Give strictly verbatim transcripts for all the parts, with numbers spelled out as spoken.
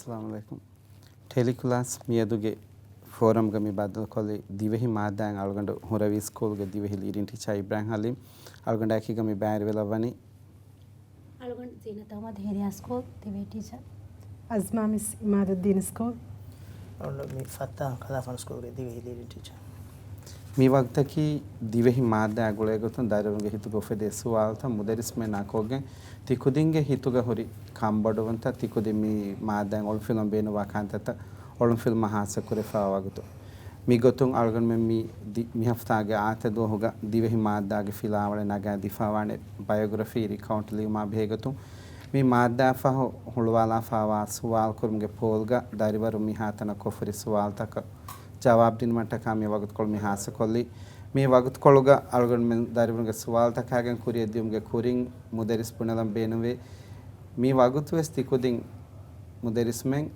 އައްސަލާމު ޢަލައިކުމް. ޓެލިކްލާސް މިއަދުގެ ފޯރަމްގަ މި ބައްދަލުކޮށްލި ދިވެހި މާއްދާއިން އަޅުގަނޑު ހުރަވީ ސްކޫލްގެ ދިވެހި ލީޑިން ޓީޗާ އިބްރާހިމް ޙަލީމް އަޅުގަނޑާއެކީގަ މި ބައިވެރިވެލައްވަނީ. އަޅުގަނޑު ޒީނަތު އަޙްމަދު ހިރިޔާ ސްކޫލް ދިވެހި ޓީޗާ. އަޒްމާ މިސް އިމާދުއްދީން ސްކޫލް. އަޅުގަނޑު މި ފައްތާ ކަލާފާނު ސްކޫލްގެ ދިވެހި ލީޑިން ޓީޗާ. މި ވަގުތަކީ ދިވެހި މާއްދާ ގުޅޭގޮތުން ދަރިވަރުންގެ ހިތުގަ އުފެދޭ ސުވާލުތައް މުދައްރިސްމެންނާ ކޮށްގެން ތިކުދިންގެ ހިތުގަ ހުރި ކަންބޮޑުވުންތައް ތިކުދިން މި މާއްދާއިން އޮޅުންފިލުމަށް ބޭނުންވާ ކަންތައްތައް އޮޅުންފިލުމަށް ހާއްސަކުރެފާ ވަގުތު. މިގޮތުން އަޅުގަނޑުމެން މި ދި-، މި ހަފްތާގެ އާދަ ދުވަހުގަ ދިވެހި މާއްދާގެ ފިލާވަޅެއް ނަގާ ދިފާވާނެ ބަޔޮގްރަފީ ރިކައުންޓް ލިޔުމާ ބެހޭގޮތުން މި މާއްދާ ފަހު ހުޅުވާލާފާވާ ސުވާލު ކުރުމުގެ ޕޯލްގަ ދަރިވަރު މިހާތަނަށް ކޮށްފަ ހުރި ސުވާލުތަކަށް ޖަވާބު ދިނުމަށްޓަކާ މި ވަގުތުކޮޅު މި ހާއްސަކޮށްލީ. މި ވަގުތުކޮޅުގަ އަޅުގަނޑުމެން ދަރިވަރުންގެ ސުވާލުތަކާގެން ކުރިއަށް ދިޔުމުގެ ކުރިން މުދައްރިސް ބުނެލަން ބޭނުންވޭ. މި ވަގުތުވެސް ތިކުދިން މުދައްރިސްމެން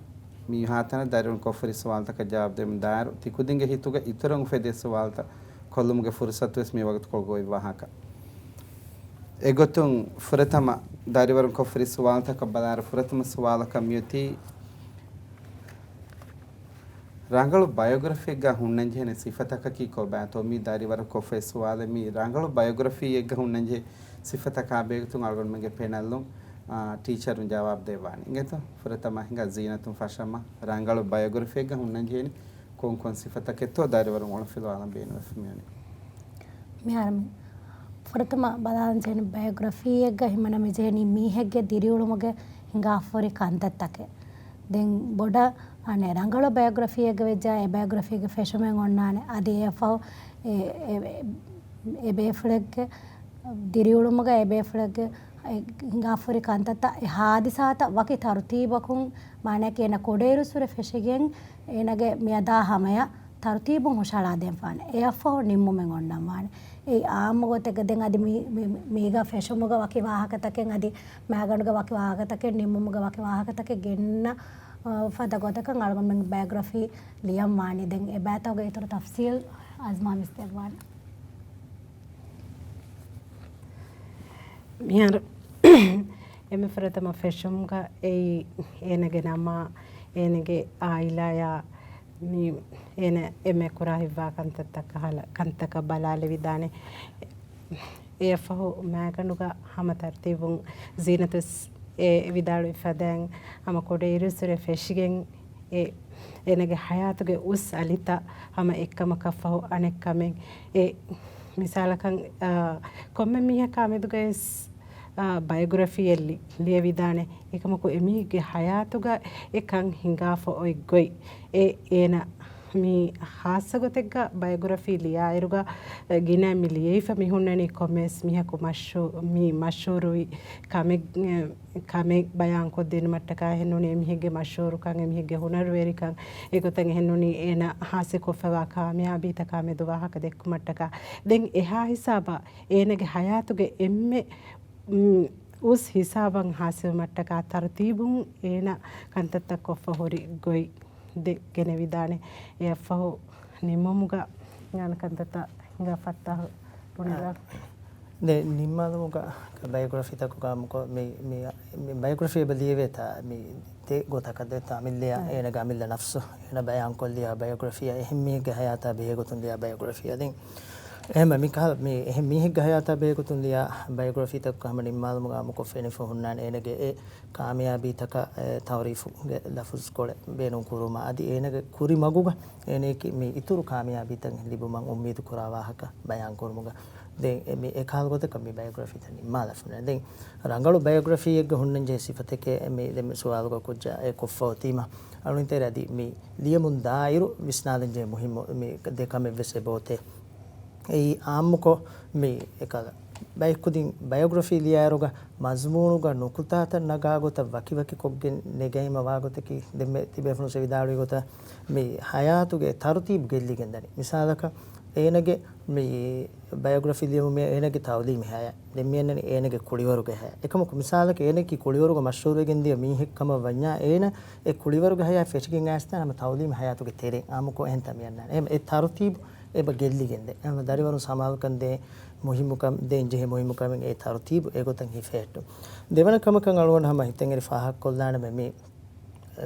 މިހާތަނަށް ދަރިވަރުން ކޮށްފަ ހުރި ސުވާލުތަކަށް ޖަވާބު ދެމުން ދާއިރު، ތިކުދިންގެ ހިތުގަ އިތުރަށް އުފެދޭ ސުވާލުތައް ކޮށްލުމުގެ ފުރުސަތުވެސް މި ވަގުތުކޮޅުގަ އޮތް ވާހަކަ. އެގޮތުން ފުރަތަމަ ދަރިވަރުން ކޮށްފަ ހުރި ސުވާލުތަކަށް ބަލާއިރު، ފުރަތަމަ ސުވާލަކަށް މިއޮތީ، ރަނގަޅު ބަޔޮގްރަފީއެއްގަ ހުންނަންޖެހޭނެ ސިފަތަކަކީ ކޮބާތޯ؟ މި ދަރިވަރު ކޮށްފައި ސުވާލެއް. މި ރަނގަޅު ބަޔޮގްރަފީއެއްގަ ހުންނަންޖެހޭ ސިފަތަކާ ބެހޭގޮތުން އަޅުގަނޑުމެންގެ ޕެނަލުން، އާ، ޓީޗަރުން ޖަވާބު ދެއްވާނެ. އިނގޭތޯ؟ ފުރަތަމަ ހިނގާ ޒީނަތުން ފަށަމަ، ރަނގަޅު ބަޔޮގްރަފީއެއްގަ ހުންނަންޖެހޭނެ ކޮން ކޮން ސިފަތަކެއްތޯ ދަރިވަރުން އޮޅުންފިލުވާލަން ބޭނުންވެފަ މިވަނީ؟ މިހާރު މި ފުރަތަމަ ބަލާލަން ޖެހެނީ ބަޔޮގްރަފީއެއްގަ ހިމަނަން މިޖެހެނީ މީހެއްގެ ދިރިއުޅުމުގެ ހިނގާފަހުރި ކަންތައްތަކެއް. ދެން ބޮޑަށް އަނެއް ރަނގަޅު ބަޔޮގްރަފީއެއްގަ ވެއްޖާ އެ ބަޔޮގްރަފީގެ ފެށުމެއް އޮންނާނެ. އަދި އެއަށްފަހު އެ، އެ، އެ ބޭފުޅެއްގެ ދިރިއުޅުމުގަ އެ ބޭފުޅެއްގެ އެ ހިނގާފަހުރި ކަންތައްތައް އެ ހާދިސާތައް ވަކި ތަރުތީބަކުން، މާނައަކީ އޭނަ ކުޑައިރުއްސުރެ ފެށިގެން އޭނަގެ މިއަދާ ހަމަޔަށް ތަރުތީބުން ހުށަހަޅާދޭން ފާނެ. އެއަށްފަހު ނިންމުމެއް އޮންނަން ވާނެ. އެއީ އާއްމު ގޮތެއްގަ ދެން އަދި މި، މި، މީގަ ފެށުމުގަ ވަކި ވާހަކަތަކެއް އަދި މައިގަނޑުގެ ވަކި ވާހަކަތަކެއް ނިންމުމުގެ ވަކި ވާހަކަތަކެއް ގެންނަ، އަ، ފަދަ ގޮތަކަށް އަޅުގަނޑުމެން ބަޔޮގްރަފީ ލިޔަން ވާނީ. ދެން އެބައިތަކުގެ އިތުރު ތަފްސީލް އަޒްމާ މިސް ދެއްވާނެ. މިހާރު އެންމެ ފުރަތަމަ ފެށުމުގަ އެއީ އޭނަގެ ނަމާ، އޭނަގެ އާއިލާޔާ މި އޭނަ އެންމެ ކުރާ ހިތްވާ ކަންތައްތައް ކަހަލަ ކަންތަކަށް ބަލާލެވިދާނެ. އެއަށްފަހު މައިގަނޑުގަ ހަމަ ތަރުތީބުން ޒީނަތުވެސް އެ ވިދާޅުވި ފަދައިން ހަމަ ކުޑައިރުއްސުރެ ފެށިގެން އެ އޭނަގެ ހަޔާތުގެ އުސް އަލިތައް ހަމަ އެއްކަމަކަށްފަހު އަނެއްކަމެއް އެ މިސާލަކަށް، އާ، ކޮންމެ މީހަކާ މެދުގައިވެސް، އާ، ބަޔޮގްރަފީއެއް ލި-، ލިޔެވިދާނެ. އެކަމަކު އެމީހެއްގެ ހަޔާތުގަ އެ ކަން ހިނގާފަ އޮތް ގޮތް އެ އޭނަ މި ހާއްސަ ގޮތެއްގަ ބަޔޮގްރަފީ ލިޔާއިރުގަ، އެ، ގިނަ މި ލިޔެވިފަ މި ހުންނަނީ ކޮންމެވެސް މީހަކު މަޝްހޫ-، މި މަޝްހޫރުވި ކަމެއް، އެ، ކަމެއް ބަޔާންކޮށްދިނުމަށްޓަކާ އެހެންނޫނީ އެމީހެއްގެ މަޝްހޫރުކަން، އެމީހެއްގެ ހުނަރުވެރިކަން، އެގޮތަށް އެހެންނޫނީ އޭނަ ހާސިލްކޮށްފައިވާ ކާމިޔާބީތަކާ މެދު ވާހަކަ ދެއްކުމަށްޓަކާ. ދެން އެހާ ހިސާބަށް އޭނަގެ ހަޔާތުގެ އެންމެ، މް، އުސް ހިސާބަށް ހާސިލްވުމަށްޓަކާ ތަރުތީބުން އޭނަ ކަންތައްތައް ކޮށްފަ ހުރި ގޮތް ދެ-، ގެނެވިދާނެ. އެއަށްފަހު ނިންމުމުގަ އަނެއް ކަންތައްތައް ހިނގާ ފައްތާހު ބުނެލާ. ދެ ނިންމާލުމުގަ ބަޔޮގްރަފީތަކުގަ މި، މި، މި ބަޔޮގްރަފީ އެބަ ލިޔެވޭތާ މި ދެ ގޮތަކަށް ދެ ތާ މި ލިޔާ އާ. އޭނަގެ އަމިއްލަ ނަފްސު، އޭނަ ބަޔާންކޮށްލިޔާ ބަޔޮގްރަފީއާ އެހެން މީހެއްގެ ހަޔާތާ ބެހޭގޮތުން ލިޔާ ބަޔޮގްރަފީއާ. ދެން އެހެން މި ކަހަލަ މި އެހެން މީހެއްގެ ހަޔާތާ ބެހޭގޮތުން ލިޔާ ބަޔޮގްރަފީތަކުގަ ހަމަ ނިންމާލުމުގަ އާއްމުކޮށް ފެނިފަ ހުންނާނެ އޭނަގެ އެ ކާމިޔާބީތަކަށް އެ ތައުރީފުގެ ލަފުޒުކޮޅެއް ބޭނުން ކުރުމަށް އަދި އޭނަގެ ކުރިމަގުގަ އޭނައަކީ މި އިތުރު ކާމިޔާބީތައް ލިބުމަށް އުއްމީދު ކުރާ ވާހަކަ ބަޔާން ކުރުމުގަ ދެން އެ މި އެކަހަލަ ގޮތަކަށް މި ބަޔޮގްރަފީތައް ނިންމާލަފަ ހުންނާނެ. ދެން ރަނގަޅު ބަޔޮގްރަފީއެއްގަ ހުންނަންޖެހޭ ސިފަތަކެއް މި ދެން މި ސުވާލުގަ ކުއްޖާ އެ ކޮށްފަ އޮތީމަ އަޅުންތެރި އަދި މި ލިޔަމުން ދާއިރު ވިސްނާލަންޖެހޭ މުހިއްމު މި ދެ ކަމެއްވެސް އެބައޮތޭ. އެއީ އާއްމުކޮށް މި އެކަލަ ބައެއްކުދިން ބަޔޮގްރަފީ ލިޔާއިރުގަ މަޒުމޫނުގަ ނުކުތާތައް ނަގާގޮތަށް ވަކިވަކިކޮށްގެން ނެގައިމަ ވާގޮތަކީ ދެންމެ ތިބޭފުޅުން ވެސް ވިދާޅުވި ގޮތަށް މި ހަޔާތުގެ ތަރުތީބު ގެއްލިގެންދަނީ. މިސާލަކަށް އޭނަގެ މި ބަޔޮގްރަފީ ލިޔެމުން މި އޭނަގެ ތައުލީމީ ހަޔާތް. ދެން މިއަންނަނީ އޭނަގެ ކުޅިވަރުގެ ހަޔާތް. އެކަމަކު މިސާލަކަށް އޭނައަކީ ކުޅިވަރުގަ މަޝްހޫރުވެގެންދިޔަ މީހެއް ކަމަށް ވަންޏާ އޭނަ އެ ކުޅިވަރުގެ ހަޔާތް ފެށިގެން އައިސްތާ ހަމަ ތައުލީމީ ހަޔާތުގެ ތެރެއިން އާއްމުކޮށް އެހެން ތަ މިއަންނާނެ. އެ ތަރުތީބު އެބަ ގެއްލިގެންދޭ. ހަމަ ދަރިވަރުން ސަމާލުކަން ދޭ މުހިއްމުކަން، ދޭން ޖެހޭ މުހިއްމުކަމެއް އެ ތަރުތީބު އެގޮތަށް ހިފެހެއްޓުން. ދެވަނަ ކަމަކަށް އަޅުގަނޑު ހަމަ ހިތަށް އެރި ފާހަގަކޮށްލާނަމޭ މި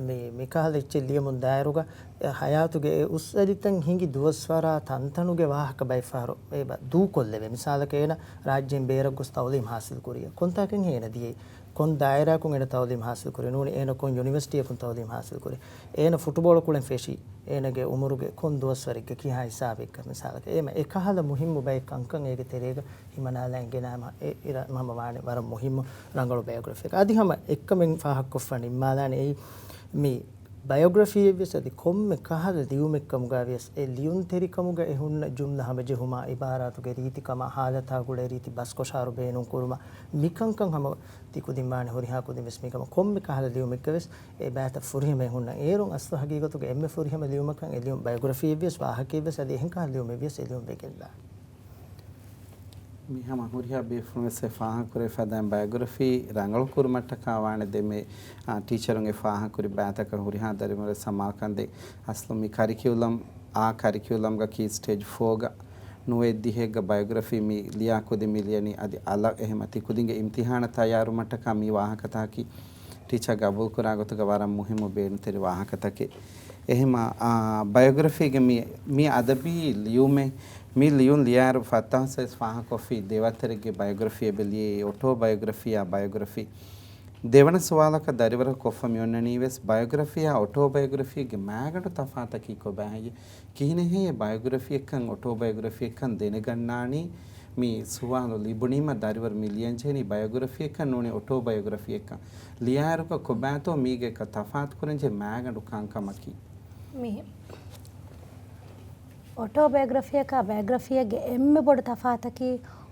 މި، މިކަހަލަ އެއްޗެއް ލިޔަމުން ދާއިރުގަ އެ ހަޔާތުގެ އެ އުސްއަލިތަން ހިނގި ދުވަސްވަރާ ތަންތަނުގެ ވާހަކަ ބައެއްފަހަރު އެބަ ދޫކޮށްލެވޭ. މިސާލަކަށް އޭނަ ރާއްޖޭން ބޭރަށް ގޮސް ތައުލީމް ހާސިލް ކުރިޔަ. ކޮންތާކަށް އޭނަ ދިޔައީ؟ ކޮން ދާއިރާއަކުން އޭނަ ތައުލީމް ހާސިލް ކުރި؟ ނޫނީ އޭނަ ކޮން ޔުނިވަރސިޓީއަކުން ތައުލީމް ހާސިލް ކުރި؟ އޭނަ ފުޓުބޯޅަ ކުޅެން ފެށީ އޭނަގެ އުމުރުގެ ކޮން ދުވަސްވަރެއްގަ ކިހާ ހިސާބެއްގަ މިސާލަކަށް. އެހެމަ އެކަހަލަ މުހިއްމު ބައެއް ކަންކަން އޭގެ ތެރޭގަ ހިމަނާލައިގެން ގެނާ ހަމަ އެ އިރަ ހަމަ ވާނެ ވަރަށް މުހިއްމު ރަނގަޅު ބަޔޮގްރަފީއެއް. އަދި ހަމަ އެއްކަމެއް ފާހަގަކޮށްފަ ނިންމާލާނެ އެއީ މި ބަޔޮގްރަފީއެއްވިޔަސް އަދި ކޮންމެ ކަހަލަ ލިޔުމެއްކަމުގަވިޔަސް އެ ލިޔުންތެރިކަމުގަ އެ ހުންނަ ޖުމްލަ ހަމަޖެހުމާ، އިބާރާތުގެ ރީތިކަމާ، ހާލަތާ ގުޅޭ ރީތި ބަސްކޮށާރު ބޭނުންކުރުމާ، މިކަންކަން ހަމަ ތި ކުދިން ވާނެ ހުރިހާ ކުދިން ވެސް މިކަމަށް ކޮންމެ ކަހަލަ ލިޔުމެއްގަވެސް އެ ބައިތައް ފުރިހަމައެއް ހުންނަ އޭރުން އަސްލު ހަގީގަތުގަ އެންމެ ފުރިހަމަ ލިޔުމަކަށް އެ ލިޔުން ބަޔޮގްރަފީއެއްވިޔަސް ވާހަކައެއްވެސް އަދި އެހެން ކަހަލަ ލިޔުމެއްވިޔަސް އެ ލިޔުން ވެގެންދާނެ. މި ހަމަ ހުރިހާ ބޭފުޅުން ވެސް އެ ފާހަގަކުރެވިފަ ދާން ބަޔޮގްރަފީ ރަނގަޅު ކުރުމަށްޓަކާ ވާނެ ދެންމެ، އާ، ޓީޗަރުން އެ ފާހަގަކުރި ބައިތަކަށް ހުރިހާ ދަރިވަރު ސަމާލުކަން ދޭ. އަސްލު މި ކަރިކިއުލަމް، އާ ކަރިކިއުލަމްގަ ކީ ސްޓޭޖް ފޯގަ ނުވައެއް ދިހައެއްގަ ބަޔޮގްރަފީ މި ލިޔާ ކުދިން މި ލިޔަނީ އަދި އަލަށް އެހެމަ ތި ކުދިންގެ އިމްތިހާނަށް ތައްޔާރުވުމަށްޓަކާ މި ވާހަކަތަކަކީ ޓީޗާ ގަބޫލުކުރާ ގޮތުގަ ވަރަށް މުހިއްމު ބޭނުންތެރި ވާހަކަތަކެއް. އެހެމަ، އާ، ބަޔޮގްރަފީގެ މި، މި އަދަބީ ލިޔުމެއް، މި ލިޔުން ލިޔާއިރު ފައްތާހުސް ވެސް ފާހަގަކޮށްފި ދެ ވައްތަރެއްގެ ބަޔޮގްރަފީ އެބަ ލިޔެ އޮޓޯބަޔޮގްރަފީއާ ބަޔޮގްރަފީ. ދެވަނަ ސުވާލަކަށް ދަރިވަރަކު ކޮށްފަ މިއޮންނަނީ ވެސް ބަޔޮގްރަފީއާ އޮޓޯބަޔޮގްރަފީގެ މާގަނޑު ތަފާތަކީ ކޮބާހެއްޔޭ؟ ކިހިނެއްހެއްޔޭ ބަޔޮގްރަފީއެއްކަން އޮޓޯބަޔޮގްރަފީއެއްކަން ދެނެގަންނާނީ؟ މި ސުވާލު ލިބުނީމަ ދަރިވަރު މި ލިޔަންޖެހެނީ ބަޔޮގްރަފީއެއްކަން ނޫނީ އޮޓޯބަޔޮގްރަފީއެއްކަން. ލިޔާއިރުގަ ކޮބާތޯ މީގެ ތަފާތުކުރަންޖެހޭ މާގަނޑު ކަންކަމަކީ؟ މި އޮޓޯބަޔޮގްރަފީއަކާ ބަޔޮގްރަފީއެއްގެ އެންމެ ބޮޑު ތަފާތަކީ،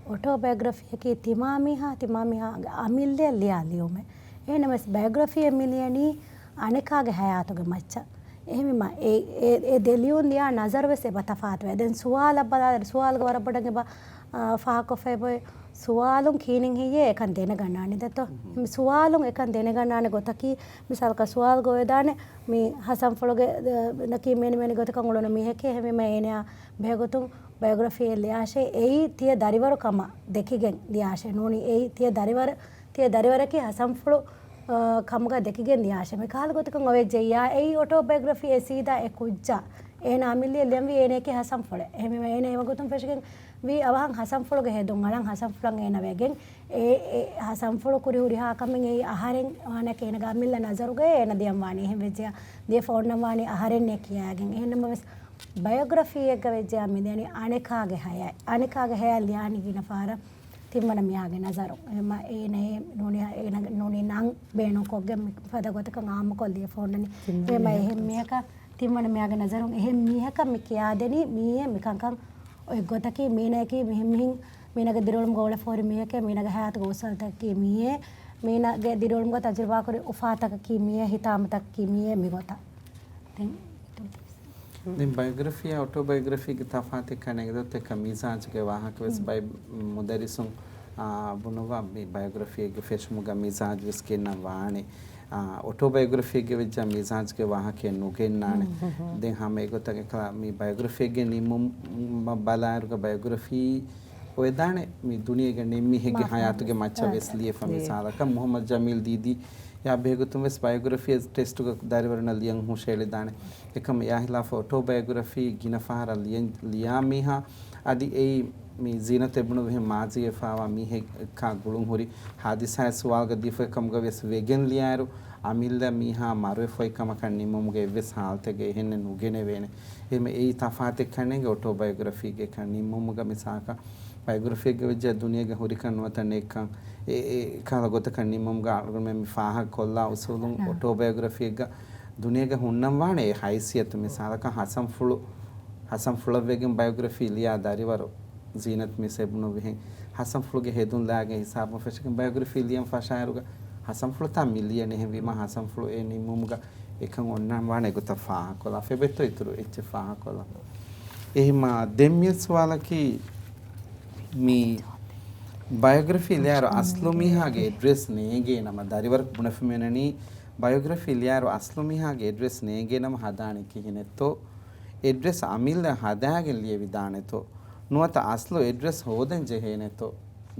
އޮޓޯބަޔޮގްރަފީއަކީ ތިމާމީހާ، ތިމާމީހާގެ އަމިއްލައަށް ލިޔާ ލިޔުމެއް. އެހެންނަމަވެސް ބަޔޮގްރަފީއެއް މި ލިޔަނީ އަނެކާގެ ހަޔާތުގެ މައްޗަށް. އެހެންވީމަ އެ، އެ، އެ ދެ ލިޔުން ލިޔާ ނަޒަރު ވެސް އެބަ ތަފާތުވޭ. ދެން ސުވާލަށް ބަލާލި، ސުވާލުގަ ވަރަށް ބޮޑަށް އެބަ، އާ، ފާހަގަކޮށްފައިބޮއި ސުވާލުން ކިހިނެއްހެއްޔޭ އެކަން ދެނެގަންނާނީ ދެއްތޯ؟ މި ސުވާލުން އެކަން ދެނެގަންނާނެ ގޮތަކީ، މިސާލަކަށް ސުވާލުގަ އޮވެދާނެ މި ހަސަންފުޅުގެ، އަ، ނަކީ މޭނި މޭނި ގޮތަކަށް އުޅުނު މީހެކޭ. އެހެންވީމަ އޭނަޔާ ބެހޭގޮތުން ބަޔޮގްރަފީއެއް ލިޔާށޭ، އެއީ ތިޔަ ދަރިވަރު ކަމަށް ދެކިގެން ލިޔާށޭ. ނޫނީ އެއީ ތިޔަ ދަރިވަރު، ތިޔަ ދަރިވަރަކީ ހަސަންފުޅު، އަ، ކަމުގަ ދެކިގެން ލިޔާށޭ. މި ކަހަލަ ގޮތަކަށް އޮވެއްޖެއްޔާ، އެއީ އޮޓޯބަޔޮގްރަފީ އެ ސީދާ އެ ކުއްޖާ. އޭނަ އަމިއްލައަށް ލިޔަންވީ އޭނަޔަކީ ހަސަންފުޅެއް. އެހެންވީމަ އޭނަ އެވަގުތުން ފެށިގެން ވީ އަވަހަށް ހަސަންފުޅުގެ ހެދުން އަޅަން ހަސަންފުޅަށް އޭނަ ވެގެން އެ، އެ ހަސަންފުޅު ކުރި ހުރިހާ ކަމެއް އެއީ އަހަރެން ވާނެކޭ އޭނަގެ އަމިއްލަ ނަޒަރުގައި އޭނަ ލިޔަން ވާނީ. އެހެން ވެއްޖެޔާ ލިޔެފަ އޮންނަން ވާނީ އަހަރެންނޭ ކިޔައިގެން. އެހެންނަމަވެސް ބަޔޮގްރަފީއެއްގަ ވެއްޖެޔާ މި ލިޔަނީ އަނެކާގެ ހަޔާތް. އަނެކާގެ ހަޔާތް ލިޔާނީ ގިނަ ފަހަރަށް ތިންވަނަ މީހާގެ ނަޒަރުން. އެހެންވީމަ އޭނަ އެ ނޫނީ، އޭނަ ނޫނީ ނަން ބޭނުންކޮށްގެން މި ފަދަ ގޮތަކަށް އާއްމުކޮށް ލިޔެފަ އޮންނަނީ. ތިންވަނަ އެހެންވީމަ މީހާގެ އެހެން މީހަކަށް ތިންވަނަ މީހާގެ ނަޒަރުން އެހެން މީހަކަށް މި ކިޔާދެނީ މީހެއް މިކަންކަން އޮތް ގޮތަކީ މީނަޔަކީ މިހެން މިހެން މީނަގެ ދިރިއުޅުމުގަ އުޅެފަ ހުރި މީހެކޭ، މީނަގެ ހަޔާތުގެ އުސްއަލިތަކަކީ މީއޭ، މީނަގެ ދިރިއުޅުމުގަ ތަޖުރިބާކުރި އުފާތަކަކީ މީއޭ، ހިތާމަތަކަކީ މީއޭ މިގޮތަށް. ދެން ދެން ބަޔޮގްރަފީއާ އޮޓޯބަޔޮގްރަފީގެ ތަފާތެއް ކަންނޭނގެ ދޮއްތަކަށް މިޒާޖުގެ ވާހަކަ ވެސް ބައެއް މުދައްރިސުން، އާ، ބުނުއްވާ މި ބަޔޮގްރަފީއެއްގެ ފެށުމުގަ މިޒާޖު ވެސް ގެންނަން ވާނެ. އާ، އޮޓޯބަޔޮގްރަފީއެއްގެ ވެއްޖާ މިޒާޖުގެ ވާހަކައެއް ނުގެންނާނެ. ދެން ހަމަ އެގޮތަށް އެކަލާ މި ބަޔޮގްރަފީއެއްގެ ނިންމުމަށް ބަލާއިރުގަ ބަޔޮގްރަފީ އޮވެދާނެ މި ދުނިޔޭގެ ނިންމިހެއްގެ ހަޔާތުގެ މައްޗަށް ވެސް ލިޔެފަ. މިސާލަކަށް މުހައްމަދު ޖަމީލް ދީދީ ޔާ ބެހޭގޮތުން ވެސް ބަޔޮގްރަފީ ޓެސްޓުގަ ދަރިވަރުންނަށް ލިޔަން ހުށައެޅިދާނެ. އެކަމަށް އެއާ ހިލާފަށް އޮޓޯބަޔޮގްރަފީ ގިނަ ފަހަރަށް ލިޔަން، ލިޔާ މީހާ އަދި އެއީ މި ޒީނަތު އެބުނު ވިހެން މާޒީ ވެފައިވާ މީހެއްކާ ގުޅުން ހުރި ހާދިސާއެއް ސުވާލުގަ ދީފައި ކަމުގަ ވެސް ވެގެން ލިޔާއިރު، އަމިއްލަ މީހާ މަރުވެފައި ކަމަކަށް ނިންމުމުގެ އެއްވެސް ހާލަތެއްގަ އެހެންނެއް ނުގެނެވޭނެ. އެހެންވީމަ އެއީ ތަފާތެއް ކަންނޭނގެ އޮޓޯބަޔޮގްރަފީގެ ކަން ނިންމުމުގަ. މިސާލަކަށް ބަޔޮގްރަފީއެއްގަ ވެއްޖާ ދުނިޔޭގަ ހުރިކަން ނުވަތަ ނެތްކަން އެ، އެ ކަހަލަ ގޮތަކަށް ނިންމުމުގަ އަޅުގަނޑުމެން މި ފާހަގަކޮށްލާ އުސޫލުން އޮޓޯބަޔޮގްރަފީއެއްގަ ދުނިޔޭގަ ހުންނަން ވާނެ އެ ހައިސިއްޔަތު. މިސާލަކަށް ހަސަންފުޅު، ހަސަންފުޅަށް ވެގެން ބަޔޮގްރަފީ ލިޔާ ދަރިވަރު ޒީނަތު މިސް އެބުނު ވިހެން ހަސަންފުޅުގެ ހެދުން ލާގެން ހިސާބުން ފެށިގެން ބަޔޮގްރަފީ ލިޔަން ފަށާއިރުގަ ހަސަންފުޅުތާ މި ލިޔަނީ. އެހެންވީމަ ހަސަންފުޅު އެ ނިންމުމުގަ އެކަން އޮންނަން ވާނެ އެގޮތަށް ފާހަގަކޮށްލާފަ. އެބައޮތްތޯ އިތުރު އެއްޗެއް ފާހަގަކޮށްލަން؟ އެހެންވީމަ ދެން މި ސުވާލަކީ މި ބަޔޮގްރަފީ ލިޔާއިރު އަސްލު މީހާގެ އެޑްރެސް ނޭނގޭ ނަމަ، ދަރިވަރަކު ބުނެފަ މިއޮންނަނީ ބަޔޮގްރަފީ ލިޔާއިރު އަސްލު މީހާގެ އެޑްރެސް ނޭނގޭ ނަމަ ހަދާނީ ކިހިނެއްތޯ؟ އެޑްރެސް އަމިއްލަ ހަދާގެން ލިޔެވިދާނެތޯ؟ ނުވަތަ އަސްލު އެޑްރެސް ހޯދަން ޖެހޭނެތޯ؟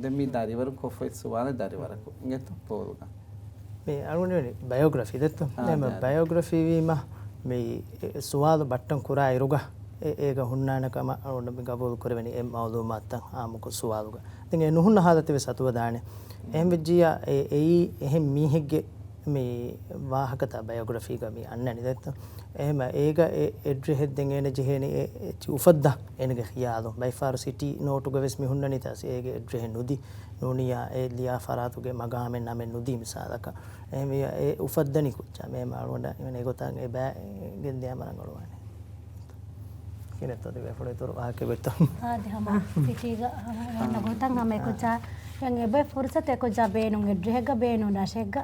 ދެން މީ ދަރިވަރު ކޮށްފައި ސުވާލެއް ދަރިވަރަކު. އިނގޭތޯ ޕޯލްގަ. މި އަޅުގަނޑު ވަނީ ބަޔޯގްރަފީ ދެއްތޯ؟ އާ، އެހެން ދާ. ބަޔޯގްރަފީ ވީމަ، މި ސުވާލު ބައްޓަން ކުރާ އިރުގަ އެ، އޭގަ ހުންނާނެ ކަމަށް އަޅުގަނޑު މި ގަބޫލު ކުރެވެނީ އެ މައުލޫމާތުތައް އާއްމުކޮށް ސުވާލުގަ. ދެން އެ ނުހުންނަ ހާލަތެއް ވެސް އަތުވެދާނެ. އެހެން ވެއްޖިއްޔާ އެ، އެއީ އެހެން މީހެއްގެ މި ވާހަކަތައް ބަޔޯގްރަފީގަ މި އަންނަނީ ދެއްތޯ؟ އެހެމަ އޭގަ އެ އެޑްރެހެއް ދެން އޭނަ ޖެހޭނީ އެ، އެ އުފައްދާ އޭނަގެ ޚިޔާލު. ބައިފާރު ސިޓީ ނޯޓުގަ ވެސް މި ހުންނަނީ ތާސް އޭގެ އެޑްރެހެއް ނުދީ. ނޫނިއްޔާ އެ ލިޔާ ފަރާތުގެ މަގާމެއް ނަމެއް ނުދީ މިސާލަކަށް. އެހެންވިއްޔާ އެ އުފައްދަނީ ކުއްޖާ؟ މޭމަ އަޅުގަނޑަށް އެގޮތަށް އެބައި ގެންދިޔާމަ ރަނގަޅުވާނެ. ކިހިނެއްތޯ ދެ ފުޅު އިތުރު ވާހަކަ ގޮތްތޯ؟ އާދެ ހަމަ ސިޓީގަ ހަމަ އޮންނަ ގޮތަށް ހަމަ އެކުއްޖާ އެ އެބައި ފުރުސަތު އެކުއްޖާ ބޭނުން އެޑްރެހެއްގަ ބޭނުން ރަށެއްގަ،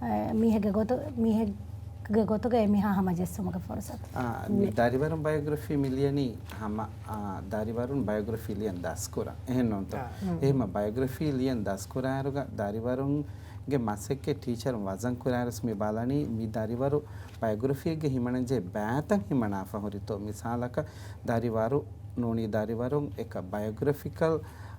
އެ، މީހެއްގެ ގޮތު، މީހެއްގެ ގޮތުގަ އެ މީހާ ހަމަ ޖެއްސުމުގެ ފުރުސަތު. އާ، މި ދަރިވަރުން ބަޔޮގްރަފީ މި ލިޔަނީ ހަމަ، އާ، ދަރިވަރުން ބަޔޮގްރަފީ ލިޔަން ދަސްކުރަން. އެހެން ނޫންތޯ؟ އާ. އެހެމަ ބަޔޮގްރަފީ ލިޔަން ދަސްކުރާއިރުގަ ދަރިވަރުންގެ މަސައްކަތް ޓީޗަރުން ވަޒަން ކުރާއިރުސް މި ބަލަނީ މި ދަރިވަރު ބަޔޮގްރަފީގެ ހިމަނަންޖެހޭ ބައިތައް ހިމަނާފަ ހުރިތޯ؟ މިސާލަކަށް ދަރިވަރު ނޫނީ ދަރިވަރުން އެކަ ބަޔޮގްރަފިކަލް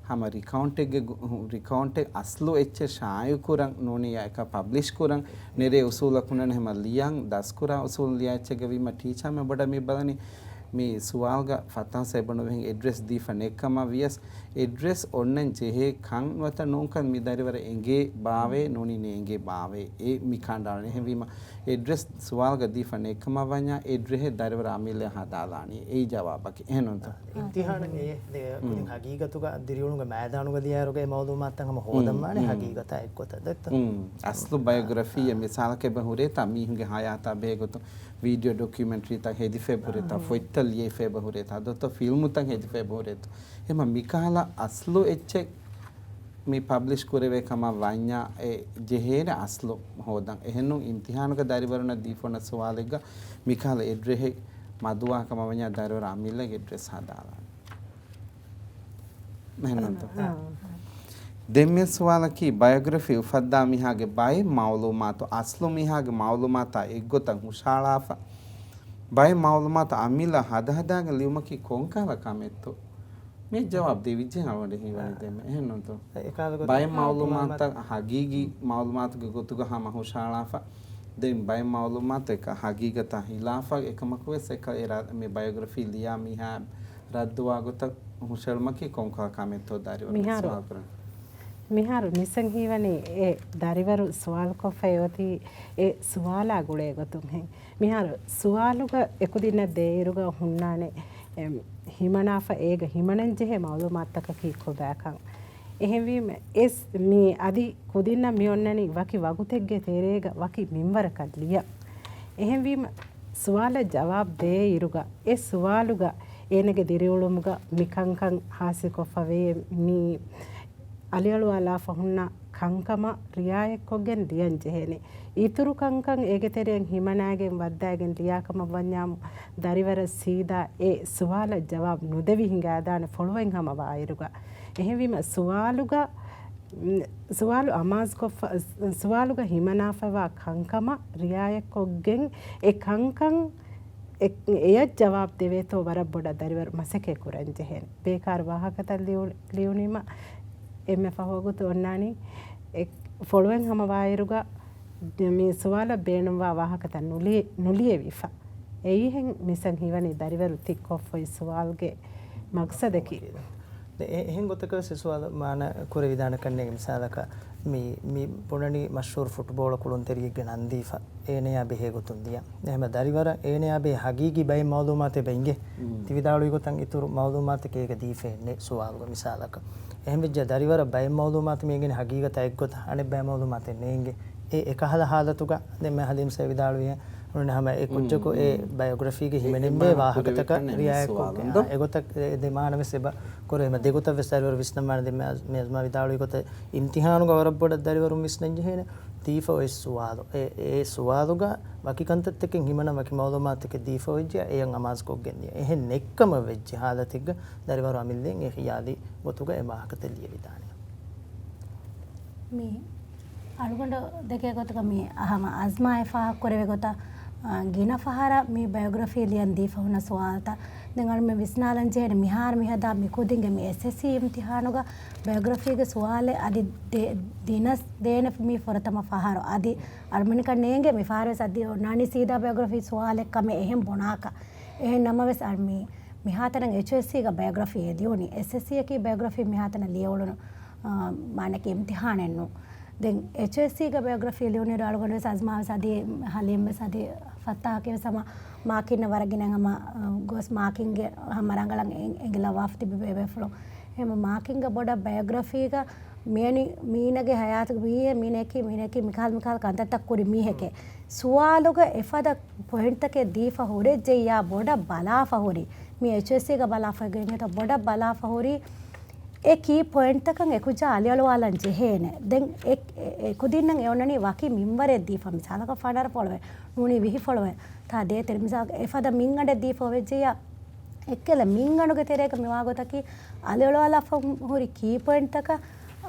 ހަމަ ރިކައުންޓެއްގެ ގު-، ރިކައުންޓެއް އަސްލު އެއްޗެއް ޝާއިޢު ކުރަން ނޫނީ އެކަ ޕަބްލިޝް ކުރަން ނެރޭ އުސޫލަކުންނަން ހަމަ ލިޔަން ދަސްކުރާ އުސޫލު ލިޔާ އެއްޗެއްގަ ވީމަ ޓީޗާ މެ ބޮޑަށް މި ބަލަނީ މި ސުވާލުގަ ފަތާސް އެބަނު ވެހިން އެޑްރެސް ދީފަ ނެއްކަމަށް ވިޔަސް އެޑްރެސް އޮންނަން ޖެހޭ ކަން ނުވަތަ ނޫންކަން މި ދަރިވަރަށް އެނގޭ ބާވޭ ނޫނީ ނޭނގޭ ބާވޭ އެ މި ކަނޑާޅަނީ. އެހެންވީމަ އެޑްރެސް ސުވާލުގަ ދީފަ ނެއްކަމަށް ވަންޏާ އެޑްރެހެއް ދަރިވަރު އަމިއްލަ ހަދާލާނީ. އެއީ ޖަވާބަކީ. އެހެންނޫންތޯ؟ އިމްތިހާނަށް އެ ދެ-، ކުދިން ހަގީގަތުގަ ދިރިއުޅުމުގެ މައިދާނުގަ ދިޔައިރުގަ އެ މައުލޫމާތުތައް ހަމަ ހޯދަން ވާނެ ހަގީގަތާ އެއްގޮތަށް ދެއްތޯ؟ އަސްލު ބަޔޮގްރަފީއެއް މިސާލަކަށް އެބަ ހުރޭތާ މީހުންގެ ހަޔާތާ ބެހޭގޮތުން ވީޑިއޯ ޑޮކިއުމެންޓްރީތައް ހެދިފަ އެބަ ހުރޭތާ، ފޮތްތައް ލިޔެފަ އެބަ ހުރޭތާ، ދޮތޯ ފިލްމުތައް ހެދިފަ އެބަ ހުރޭތާ. އެމަ މިކަހަލަ އަސްލު އެއްޗެއް މި ޕަބްލިޝް ކުރެވޭ ކަމަށް ވަންޏާ އެ ޖެހޭނެ އަސްލު ހޯދަން. އެހެންނޫން އިމްތިހާނުގަ ދަރިވަރުންނަށް ދީފަ އޮންނަ ސުވާލެއްގަ މިކަހަލަ އެޑްރެހެއް މަދުވާ ކަމަށް ވަންޏާ ދަރިވަރު އަމިއްލަ އެޑްރެސް ހަދާލާނެ. އެހެންނޫންތޯ؟ ދެން މި ސުވާލަކީ ބަޔޮގްރަފީ އުފައްދާ މީހާގެ ބައެއް މައުލޫމާތު އަސްލު މީހާގެ މައުލޫމާތާ އެއްގޮތަށް ހުށަހަޅާފަ، ބައެއް މައުލޫމާތު އަމިއްލަ ހަދަހަދާގެން ލިޔުމަކީ ކޮންކަހަލަ ކަމެއްތޯ؟ މި ޖަވާބު ދެވިއްޖެ އަޅުގަނޑު ހީވަނީ ދެންމެ. އެހެންނޫންތޯ؟ ބައެއް މައުލޫމާތުތައް ހަގީގީ މައުލޫމާތުގެ ގޮތުގަ ހަމަ ހުށަހަޅާފަ. ދެން ބައެއް މައުލޫމާތު އެކަ ހަގީގަތާ ހިލާފަށް އެކަމަކުވެސް އެކަ އެ ރަ-، މި ބަޔޮގްރަފީ ލިޔާ މީހާ ރައްދުވާ ގޮތަށް ހުށަހެޅުމަކީ ކޮންކަހަލަ ކަމެއްތޯ ދަރިވަރު މިހާރު، ސުވާލު ކުރަން؟ މިހާރު މިސަން ހީވަނީ އެ ދަރިވަރު ސުވާލުކޮށްފައި އޮތީ އެ ސުވާލާ ގުޅޭ ގޮތުންހެން. މިހާރު ސުވާލުގަ އެކުދިންނަށް ދޭއިރުގަ ހުންނާނެ، އެ، ހިމަނާފަ އޭގަ ހިމަނަންޖެހޭ މައުލޫމާތުތަކަކީ ކޮބާކަން. އެހެންވީމަ އެސް މި އަދި ކުދިންނަށް މި އޮންނަނީ ވަކި ވަގުތެއްގެ ތެރޭގަ ވަކި މިންވަރަކަށް ލިޔަން. އެހެންވީމަ ސުވާލަށް ޖަވާބު ދޭ އިރުގަ އެ ސުވާލުގަ އޭނަގެ ދިރިއުޅުމުގަ މި ކަންކަން ހާސިލްކޮށްފަވޭ މި އަލިއަޅުވާލާފަ ހުންނަ ކަންކަމަށް ރިއާޔަތްކޮށްގެން ލިޔަން ޖެހޭނެ. އިތުރު ކަންކަން އޭގެ ތެރެއިން ހިމަނާގެން ވައްދާގެން ލިޔާކަމަށް ވަންޏާމު، ދަރިވަރަށް ސީދާ އެ ސުވާލަށް ޖަވާބު ނުދެވި ހިނގާދާނެ ފޮޅުވެން ހަމަ ވާއިރުގަ. އެހެންވީމަ ސުވާލުގަ، ސުވާލު އަމާޒުކޮށްފަ، ސުވާލުގަ ހިމަނާފަވާ ކަންކަމަށް ރިއާޔަތްކޮށްގެން އެ ކަންކަން އެ-، އެޔަށް ޖަވާބު ދެވޭތޯ ވަރަށް ބޮޑަށް ދަރިވަރު މަސައްކަތް ކުރަން ޖެހޭނެ. ބޭކާރު ވާހަކަތައް ލިޔު-، ލިޔުނީމަ އެންމެ ފަހު ވަގުތު އޮންނާނީ އެ ފޮޅުވެން ހަމަ ވާއިރުގަ މި ސުވާލަށް ބޭނުންވާ ވާހަކަތައް ނުލި-، ނުލިޔެވިފަ. އެއީހެން މިސަން ހީވަނީ ދަރިވަރު ތިއްކޮށްފައި ސުވާލުގެ މަގްސަދަކީ. ދެ-، އެ-، އެހެން ގޮތަކަށް ވެސް ސުވާލު މާނަ ކުރެވިދާނެ ކަންނޭނގެ މިސާލަކަށް މި، މި ބުނަނީ މަޝްހޫރު ފުޓްބޯޅަ ކުޅުންތެރިއެއްގެ ނަން ދީފަ. އޭނަޔާ ބެހޭ ގޮތުން ދިޔަ. އެހެމަ ދަރިވަރަށް އޭނަޔާ ބެހޭ ހަގީގީ ބައެއް މައުލޫމާތެއް އެބަ އިނގޭ. ތި ވިދާޅުވި ގޮތަށް އިތުރު މައުލޫމާތެކޭ އޭގަ ދީފައެއް ނެތް ސުވާލުގަ މިސާލަކަށް. އެހެންވެއްޖެ ދަރިވަރަށް ބައެއް މައުލޫމާތު މި އެނގެނީ ހަގީގަތާ އެއްގޮތަށް އަނެއް ބައެއް މައުލޫމާތެއް ނޭނގެ. އެ އެކަހަލަ ހާލަތުގަ ދެން މެ ހަލީމް ސައި ވިދާޅުވިހެން އަޅުގަނޑު ހަމަ އެ ކުއްޖަކު އެ ބަޔޮގްރަފީގެ ހިމެނެންޖެހޭ ވާހަކަތަކަށް ރިއާޔަތްކޮށްގެން އާ، އެގޮތަށް އެ ދެ މާނަ ވެސް އެބަ ކުރޭ. ހަމަ ދެގޮތަށް ވެސް ދަރިވަރު ވިސްނަންވާނެ. ދެން މެ އަޒް-، މެ އަޒްމާ ވިދާޅުވި ގޮތަށް އިމްތިހާނުގަ ވަރަށް ބޮޑަށް ދަރިވަރުން ވިސްނަން ޖެހޭނެ. ދީފަ އޮތް ސުވާލު. އެ، އެ ސުވާލުގަ ވަކި ކަންތައްތަކެއް ހިމަނަ ވަކި މައުލޫމާތުތަކެއް ދީފަ އޮތްޖެ އެޔަށް އަމާޒުކޮށްގެން ދިޔަ. އެހެން ނެއްކަމަށް ވެއްޖެ ހާލަތެއްގަ ދަރިވަރު އަމިއްލައިން އެ ޚިޔާލީ ގޮތުގަ އެ ވާހަކަތައް ލިޔެވިދާނެ. މި އަޅުގަނޑު ދެކޭ ގޮތުގަ މި ހަމަ އަޒްމާއެ ފާހަގަކުރެވޭ ގޮތަށް، އާ، ގިނަ ފަހަރަށް މި ބަޔޮގްރަފީ ލިޔަން ދީފަ ހުންނަ ސުވާލުތައް ދެން އަޅުމެން ވިސްނާލަން ޖެހޭނެ މިހާރު މިހަދާ މިކުދިންގެ މި އެސްއެސްސީ އިމްތިހާނުގަ ބަޔޮގްރަފީގެ ސުވާލެއް އަދި ދެ-، ދިނަސް ދޭނެ މީ ފުރަތަމަ ފަހަރު. އަދި އަޅުމެންކަން ނޭނގެ މި ފަހަރުވެސް އަދި އޮންނާނީ ސީދާ ބަޔޮގްރަފީ ސުވާލެއް ކަމެއް އެހެން ބުނާކަށް. އެހެން ނަމަވެސް އަޅު މި މިހާތަނަށް އެޗްއެސްސީގަ ބަޔޮގްރަފީ އެ ލިޔުނީ. އެސްއެސްސީއަކީ ބަޔޮގްރަފީ މިހާތަނަށް ލިޔެއުޅުނު، އާ، މާނައަކީ އިމްތިހާނެއް ނޫން. ދެން އެޗްއެސްސީގަ ބަޔޮގްރަފީ ލިޔުނުއިރު އަޅުގަނޑުވެސް އަޒްމާވެސް އަދި ހަލީމްވެސް އަދި ފައްތާހަކީވެސް ހަމަ މާކިންނަށް ވަރަށް ގިނަ ހަމަ، އާ، ގޮސް މާކިންގެ ހަމަ ރަނގަޅަށް އެ-، އެނގިލައްވާފަ ތިބި ބޭބޭފުޅުން. އެހެން މާކިންގަ ބޮޑަށް ބަޔޮގްރަފީގަ މިއަނި މީނަގެ ހަޔާތުގެ މީހެއް، މީނައަކީ، މީނައަކީ މިކަހަލަ މިކަހަލަ ކަންތައްތައް ކުރި މީހެކޭ. ސުވާލުގަ އެފަދަ ޕޮއިންޓްތަކެއް ދީފަ ހުރެއްޖެއްޔާ ބޮޑަށް ބަލާފަ ހުރި، މި އެޗްއެސްސީގަ ބަލާފަ ގެންގެތަ ބޮޑަށް ބަލާފަ ހުރި، އެ ކީ ޕޮއިންޓްތަކަށް އެކުއްޖާ އަލިއަޅުވާލަން ޖެހޭނެ. ދެން އެ-، އެ-، އެކުދިންނަށް އެ އޮންނަނީ ވަކި މިންވަރެއް ދީފަ، މިސާލަކަށް ފަނަރަ ފޮޅުވެ ނޫނީ ވިހި ފޮޅުވެ. ތާ ދޭތެރެ މިސާލަކަށް އެފަދަ މިންގަނޑެއް ދީފަ އޮވެއްޖެއްޔާ، އެއްކަލަ މިންގަނޑުގެ ތެރޭގަ މިވާގޮތަކީ އަލިއަޅުވާލާފަ ހުރި ކީ ޕޮއިންޓްތަކަށް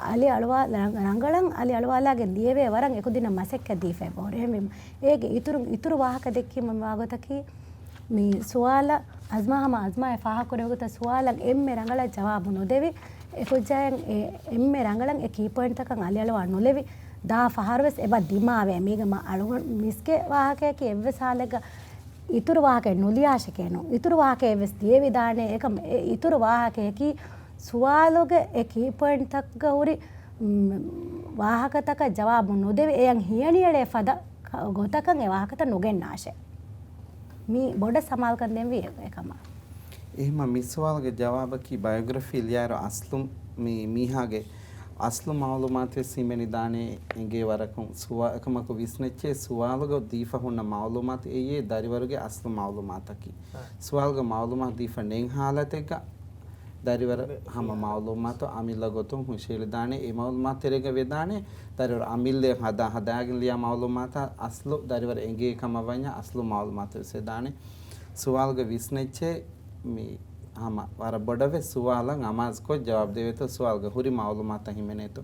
އަލިއަޅުވާ-، ރަ-، ރަނގަޅަށް އަލިއަޅުވާލާގެން ލިޔެވޭ ވަރަށް އެކުދިންނަށް މަސައްކަތް ދީފައި ބޯރު. އެހެންވީމަ އޭގެ އިތުރު، އިތުރު ވާހަކަ ދެއްކީމަ މިވާގޮތަކީ މި ސުވާލަށް އަޒްމާ ހަމަ އަޒްމާއަށް ފާހަގަކުރެއްވި ގޮތަށް ސުވާލަށް އެންމެ ރަނގަޅަށް ޖަވާބު ނުދެވި، އެކުއްޖާއަށް އެ އެންމެ ރަނގަޅަށް އެ ކީ ޕޮއިންޓްތަކަށް އަލިއަޅުވާ ނުލެވި ދާ ފަހަރުވެސް އެބަ ދިމާވޭ. މީގަ މަ-، އަޅުގަނޑު މިސްގެ ވާހަކަޔަކީ އެއްވެސް ހާލެއްގަ އިތުރު ވާހަކައެއް ނުލިޔާށެކޭ ނޫން. އިތުރު ވާހަކައެއްވެސް ލިޔެވިދާނެ. އެކަމް އެ އިތުރު ވާހަކަޔަކީ ސުވާލުގެ އެ ކީ ޕޮއިންޓްތަކަށް ހުރި، މް، ވާހަކަތަކަށް ޖަވާބު ނުދެވި އެޔަށް ހިޔަނިއެޅޭ ފަދަ ކަ-، ގޮތަކަށް އެ ވާހަކަތައް ނުގެންނާށޭ. މީ ބޮޑަށް ސަމާލުކަން ދޭންވީ އެ-، އެކަމަށް. އެހެންމަ މި ސުވާލުގެ ޖަވާބަކީ ބަޔޮގްރަފީ ލިޔާއިރު އަސްލު މި މީހާގެ އަސްލު މައުލޫމާތުވެސް ހިމެނިދާނެ އެނގޭ ވަރަކުން ސުވާ-، އެކަމަކު ވިސްނެއްޗޭ ސުވާލުގަ ދީފަ ހުންނަ މައުލޫމާތު އެއީ ދަރިވަރުގެ އަސްލު މައުލޫމާތަކީ. ސުވާލުގަ މައުލޫމާތު ދީފަ ނެތް ހާލަތެއްގަ ދަރިވަރު ހަމަ މައުލޫމާތު އަމިއްލަ ގޮތުން ހުށަހެޅިދާނެ. އެ މައުލޫމާތު ތެރޭގަ ވެދާނެ ދަރިވަރު އަމިއްލަ ހަދާ ހަދާގެން ލިޔާ މައުލޫމާތާ އަސްލު ދަރިވަރު އެނގޭ ކަމަށް ވަންޏާ އަސްލު މައުލޫމާތު ވެސް ވެދާނެ. ސުވާލުގަ ވިސްނެއްޗޭ މި ހަމަ ވަރަށް ބޮޑަށް ވެސް ސުވާލަށް އަމާޒުކޮށް ޖަވާބު ދެވޭތޯ ސުވާލުގަ ހުރި މައުލޫމާތަށް ހިމެނޭތޯ.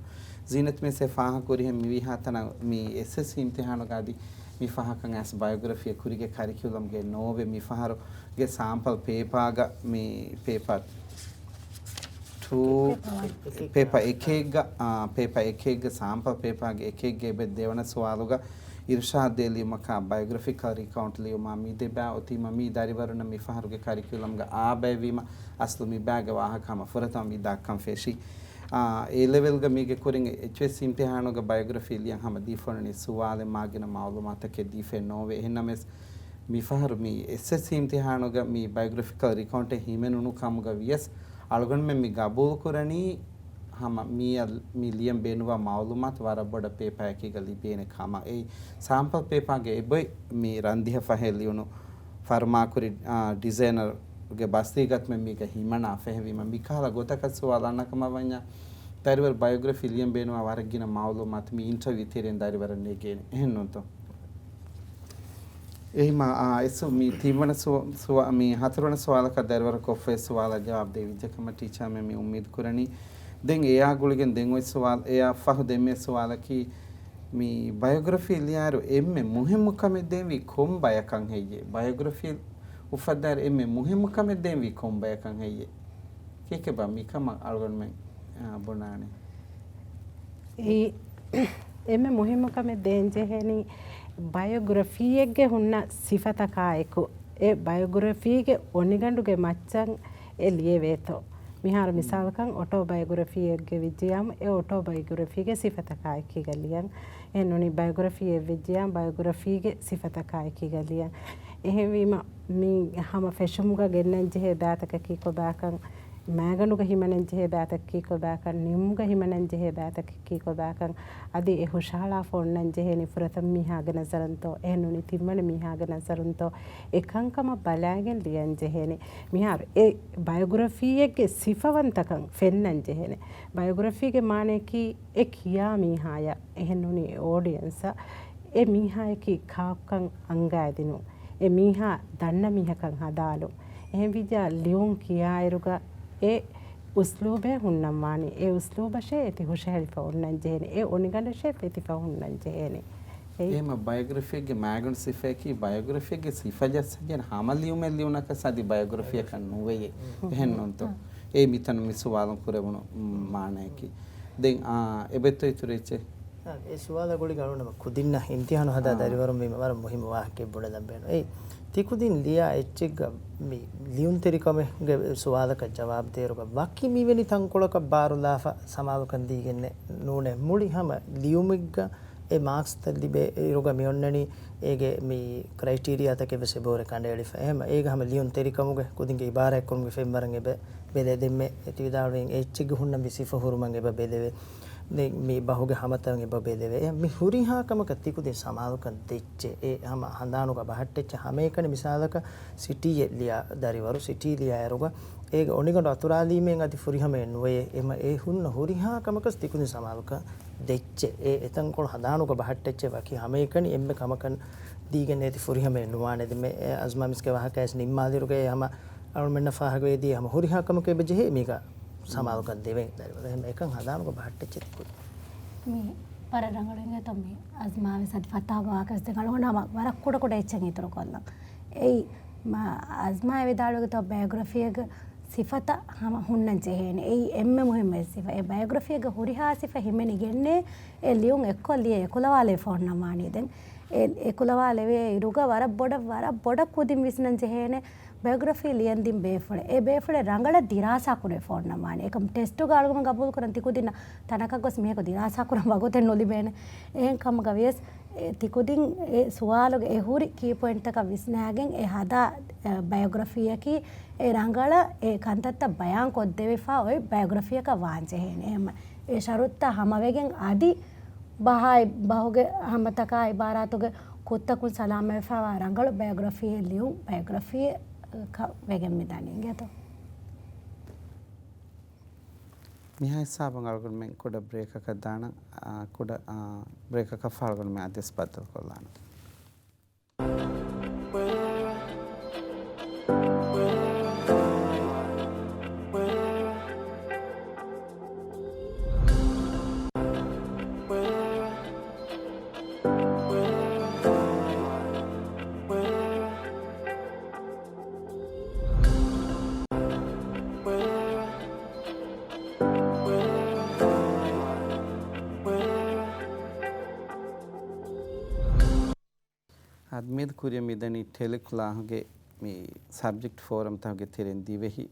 ޒީނަތް މިސް އެ ފާހަގަކުރިހެން މިވީހާ ތަނަށް މި އެސްއެސް އިމްތިހާނުގަ އަދި މި ފަހަކަށް އައިސް ބަޔޮގްރަފީއެއް ކުރީގެ ކަރިކިއުލަމްގައި ނޯވޭ. މި ފަހަރުގެ ސާމްޕަލް ޕޭޕާގަ މި ޕޭޕާ ޓޫ، ޕޭޕާ އެކެއްގަ، އާ، ޕޭޕާ އެކެއްގަ ސާމްޕަލް ޕޭޕާގެ އެކެއްގެ އެބަ ދެވަނަ ސުވާލުގަ އިރުޝާދު ދޭ ލިޔުމަކާ ބަޔޮގްރަފިކަލް އެކައުންޓް ލިޔުމާ މި ދެބައި އޮތީމަ މީ ދަރިވަރުންނަށް މި ފަހަރުގެ ކަރިކިއުލަމްގަ އާ ބައެއްވީމަ އަސްލު މި ބައިގެ ވާހަކަ ހަމަ ފުރަތަމަ މި ދައްކަން ފެށީ. އާ، އޭ ލެވެލްގަ މީގެ ކުރިން އެޗްއެސް އިމްތިހާނުގަ ބަޔޮގްރަފީ ލިޔަން ހަމަ ދީފަ އޮންނަނީ ސުވާލެއް މާގިނަ މައުލޫމާތަކެއް ދީފައެއް ނޯވޭ. އެހެންނަމަވެސް މިފަހަރު މި އެސްއެސް އިމްތިހާނުގަ މި ބަޔޮގްރަފިކަލް އެކައުންޓެއް ހިމެނުނު ކަމުގަ ވިޔަސް، އަޅުގަނޑުމެން މި ގަބޫލުކުރަނީ ހަމަ މިއަށް މި ލިޔަން ބޭނުންވާ މައުލޫމާތު ވަރަށް ބޮޑަށް ޕޭޕާއެކީގަ ލިބޭނެ ކަމަށް. އެއީ ސާމްޕަލް ޕޭޕާގެ އެބޮތް މި ރަންދިހަ ފަހެއް ލިޔުނު ފަރުމާކުރި، އާ، ޑިޒައިނަރގެ ބަސްތީގަތުމެއް މީގަ ހިމަނާފަ. އެހެންވީމަ މިކަހަލަ ގޮތަކަށް ސުވާލު އަންނަ ކަމަށް ވަންޏާ، ދަރިވަރު ބަޔޮގްރަފީ ލިޔަން ބޭނުންވާ ވަރަށް ގިނަ މައުލޫމާތު މި އިންޓަވިއު ތެރެއިން ދަރިވަރަށް ނެގޭނެ. އެހެން ނޫންތޯ؟ އެހިމަ، އާ، އެސް މި ތިންވަނަ ސުވ-، ސުވ-، މި ހަތަރުވަނަ ސުވާލަކަށް ދަރިވަރަކަށް އޮތް ސުވާލަށް ޖަވާބު ދެވިއްޖެ ކަމަށް ޓީޗާ މެ މި އުއްމީދު ކުރަނީ. ދެން އެއާ ގުޅިގެން ދެން އޮތް ސުވާލު، އެއާ ފަހު ދެން އޮތް ސުވާލަކީ، މި ބަޔޮގްރަފީ ލިޔާއިރު އެންމެ މުހިއްމު ކަމެއް ދޭންވީ ކޮން ބަޔަކަށް ހެއްޔޭ؟ ބަޔޮގްރަފީ އުފައްދާއިރު އެންމެ މުހިއްމު ކަމެއް ދޭންވީ ކޮން ބަޔަކަށް ހެއްޔޭ؟ ކީކޭބާ މިކަމަށް އަޅުގަނޑުމެން، އާ، ބުނާނެ؟ އެއީ، އެންމެ މުހިއްމު ކަމެއް ދޭންޖެހޭނީ ބަޔޮގްރަފީއެއްގެ ހުންނަ ސިފަތަކާއެކު، އެ ބަޔޮގްރަފީގެ އޮނިގަނޑުގެ މައްޗަށް އެ ލިޔެވޭތޯ. މިހާރު މިސާލަކަށް އޮޓޯބަޔޮގްރަފީއެއްގެ ވިއްޖިޔާމު، އެ އޮޓޯބަޔޮގްރަފީގެ ސިފަތަކާއެކީގަ ލިޔަން. އެހެން ނޫނީ ބަޔޮގްރަފީއެއް ވިއްޖިޔާ، ބަޔޮގްރަފީގެ ސިފަތަކާއެކީގަ ލިޔަން. އެހެންވީމަ، މި ހަމަ ފެށުމުގަ ގެންނަންޖެހޭ ބައިތަކަކީ ކޮބާކަން، މައިގަނޑުގަ ހިމަނަންޖެހޭ ބައިތަކަކީ ކޮބާކަން، ނިމުމުގަ ހިމަނަންޖެހޭ ބައިތަކަކީ ކޮބާކަން، އަދި އެ ހުށަހަޅާފަ އޮންނަންޖެހޭނީ ފުރަތަމަ މީހާގެ ނަޒަރުންތޯ، އެހެންނޫނީ ތިންވަނަ މީހާގެ ނަޒަރުންތޯ، އެކަންކަމަށް ބަލާގެން ލިޔަންޖެހޭނީ. މިހާރު އެ ބަޔޮގްރަފީއެއްގެ ސިފަވަންތަކަން ފެންނަންޖެހޭނީ. ބަޔޮގްރަފީގެ މާނަޔަކީ އެ ކިޔާ މީހާޔަށް، އެހެންނޫނީ އެ އޯޑިއަންސަށް އެ މީހާޔަކީ ކާކުކަން އަންގައިދިނުން، އެ މީހާ ދަންނަ މީހަކަށް ހަދާލުން. އެހެންވިއްޖާ ލިޔުން ކިޔާއިރުގަ އެ އުސްލޫބެއް ހުންނަންވާނީ. އެ އުސްލޫބަށޭ އެތި ހުށަހެޅިފަ އޮންނަންޖެހޭނީ. އެ އޮނިގަނޑަށޭ ފެތިފަ ހުންނަންޖެހޭނީ. އެހެންމަ ބަޔޮގްރަފީގެ މާގަނޑު ސިފައަކީ ބަޔޮގްރަފީގެ ސިފަ ޖައްސަންޖެހޭނެ ހަމަ ލިޔުމެއް ލިޔުނަކަސް އަދި ބަޔޮގްރަފީއަކަށް ނުވެޔޭ. އެހެން ނޫންތޯ؟ އޭ މިތަނުން މި ސުވާލުން ކުރެވުނު މާނައަކީ. ދެން އާ، އެބައޮތްތޯ އިތުރު އެއްޗެއް؟ އާ، އެ ސުވާލާ ގުޅިގެން އަޅުގަނޑުމެން ކުދިންނަށް އިމްތިހާނު ހަދާ ދަރިވަރުން ވީމަ ވަރަށް މުހިއްމު ވާހަކައެއް ބުނެލަން ބޭނުން. އެއީ، ތިކުދިން ލިޔާ އެއްޗެއްގަ މި ލިޔުންތެރިކަމެއްގެ ސުވާލަކަށް ޖަވާބު ދޭއިރުގަ ވަކި މިވެނި ތަންކޮޅަކަށް ބާރުލާފަ ސަމާލުކަން ދީގެންނެއް ނޫނޭ. މުޅި ހަމަ ލިޔުމެއްގަ އެ މާކްސްތައް ލިބޭ އިރުގަ މި އޮންނަނީ އޭގެ މި ކްރައިޓީރިއާތަކެއް ވެސް އެބަހުރި ކަނޑައެޅިފަ. އެހެން އޭގަ ހަމަ ލިޔުންތެރިކަމުގެ ކުދިންގެ އިބާރާތްކުރުމުގެ ފެންވަރަށް އެބަ ބެލެ ދެންމެ އެ ތި ވިދާޅުވި އެއްޗެއްގެ ހުންނަ މި ސިފަ ހުރުމަށް އެބަ ބެލެވޭ. ދެން މި ބަހުގެ ހަމަތައް އެބަ ބެލެވޭ. އެ މި ހުރިހާ ކަމަކަށް ތިކުދިން ސަމާލުކަން ދެއްޗެ. އެ ހަމަ ހަނދާނުގަ ބަހައްޓެއްޗެ. ހަމައެކަނި މިސާލަކަށް ސިޓީއެއް ލިޔާ ދަރިވަރު ސިޓީ ލިޔާއިރުގަ އޭގެ އޮނިގަނޑު އަތުރާލީމޭން އަދި ފުރިހަމައެއް ނުވެޔޭ. އެމަ އެ ހުންނަ ހުރިހާ ކަމަކަސް ތިކުދިން ސަމާލުކަން ދެއްޗެ. އެ އެތަންކޮޅު ހަނދާނުގަ ބަހައްޓެއްޗެ ވަކި ހަމައެކަނި އެންމެ ކަމަކަށް ދީގެން އޭތި ފުރިހަމައެއް ނުވާނެ. ދެންމެ އެ އަޒްމާ މިސްގެ ވާހަކައިސް ނިންމާލިއިރުގަ އެ ހަމަ އަޅުމެންނަށް ފާހަގަވެދީ ހަމަ ހުރިހާ ކަމަކަށް އެބަ ޖެހޭ މީގަ ސަމާލުކަން ދެވެން ދަރިވަރު. އެހެން އެކަން ހަނދާނުގަ ބަހައްޓެއްޗެ ތިކުދިން. މި ވަރަށް ރަނގަޅު އިނގޭތޯ މި އަޒްމާ ވެސް އަދި ފަތާގެ ވާހަކަ ވެސް ދެން އަޅުގަނޑު ހަމަ ވަރަށް ކުޑަ ކުޑަ އެއްޗެއް އިތުރު ކޮށްލަން. އެއީ، މަ، އަޒްމާ ވިދާޅުވި ގޮތަށް ބަޔޮގްރަފީގެ ސިފަތައް ހަމަ ހުންނަން ޖެހޭނެ. އެއީ އެންމެ މުހިއްމު ސިފަ. އެ ބަޔޮގްރަފީގެ ހުރިހާ ސިފަ ހިމެނިގެންނޭ އެ ލިޔުން އެއްކޮށް ލިޔެ އެކުލަވާލެވިފަ އޮންނަން ވާނީ. ދެން އެ އެކުލަވާލެވޭ އިރުގަ ވަރަށް ބޮޑަށް، ވަރަށް ބޮޑަށް ކުދިން ވިސްނަން ޖެހޭނެ ބަޔޮގްރަފީ ލިޔަން ދިން ބޭފުޅެއް. އެ ބޭފުޅެއް ރަނގަޅަށް ދިރާސާ ކުރެވިފަ އޮންނަން ވާނީ. އެކަމް ޓެސްޓުގަ އަޅުގަނޑު ގަބޫލު ކުރަން ތިކުދިންނަށް ތަނަކަށް ގޮސް މީހަކު ދިރާސާ ކުރަން ވަގުތެއް ނުލިބޭނެ. އެހެން ކަމުގަ ވިޔަސް އެ ތިކުދިން އެ ސުވާލުގެ އެ ހުރި ކީ ޕޮއިންޓްތަކަށް ވިސްނާގެން އެ ހަދާ، އެ، ބަޔޮގްރަފީއަކީ އެ ރަނގަޅަށް އެ ކަންތައްތައް ބަޔާން ކޮށްދެވިފަ އޮތް ބަޔޮގްރަފީއަކަށް ވާން ޖެހޭނެ. އެހެން އެ ޝަރުތުތައް ހަމަވެގެން އަދި ބަހާއި ބަހުގެ ހަމަތަކާ އިބާރާތުގެ ކުށްތަކުން ސަލާމަތްވެފައިވާ ރަނގަޅު ބަޔޮގްރަފީއެއް ލިޔުން ބަޔޮގްރަފީއަކަށް ވެގެން މިދަނީ އިނގޭތޯ. މިހާ ހިސާބުން އަޅުގަނޑުމެން ކުޑަ ބްރޭކަކަށް ދާނަން، އާ، ކުޑަ، އާ، ބްރޭކަކަށް ފަހު އަޅުގަނޑުމެން އަދިވެސް ބައްދަލުކޮށްލާނަން. އާދެ، މިއަދު ކުރިއަށް މިދަނީ ޓެލިކްލާހުގެ މި ސަބްޖެކްޓް ފޯރަމްތަކުގެ ތެރެއިން ދިވެހި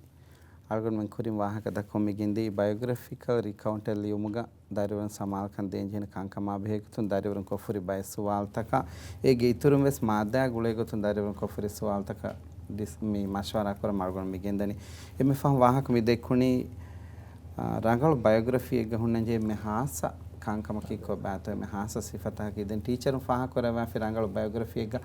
އަޅުގަނޑުމެން ކުރިން ވާހަކަ ދައްކަމުން މި ގެންދިޔައީ ބަޔޮގްރަފިކަލް ރިކައުންޓެއް ލިޔުމުގަ ދަރިވަރުން ސަމާލުކަން ދޭންޖެހޭނެ ކަންކަމާ ބެހޭގޮތުން ދަރިވަރުން ކޮށްފަހުރި ބައެއް ސުވާލުތަކާ، އޭގެ އިތުރުން ވެސް މާއްދާއާ ގުޅޭގޮތުން ދަރިވަރުން ކޮށްފަހުރި ސުވާލުތަކަށް ޑިސް-، މި މަޝްވަރާ ކުރަމުން އަޅުގަނޑު މި ގެންދަނީ. އެންމެ ފަހުން ވާހަކަ މި ދެއްކުނީ، އާ، ރަނގަޅު ބަޔޮގްރަފީއެއްގަ ހުންނަންޖެހޭ އެންމެ ހާއްސަ ކަންކަމަކީ ކޮބާތޯ، އެންމެ ހާއްސަ ސިފަތަކަކީ. ދެން ޓީޗަރުން ފާހަގަކުރައްވާފި ރަނގަޅު ބަޔޮގްރަފީއެއްގަ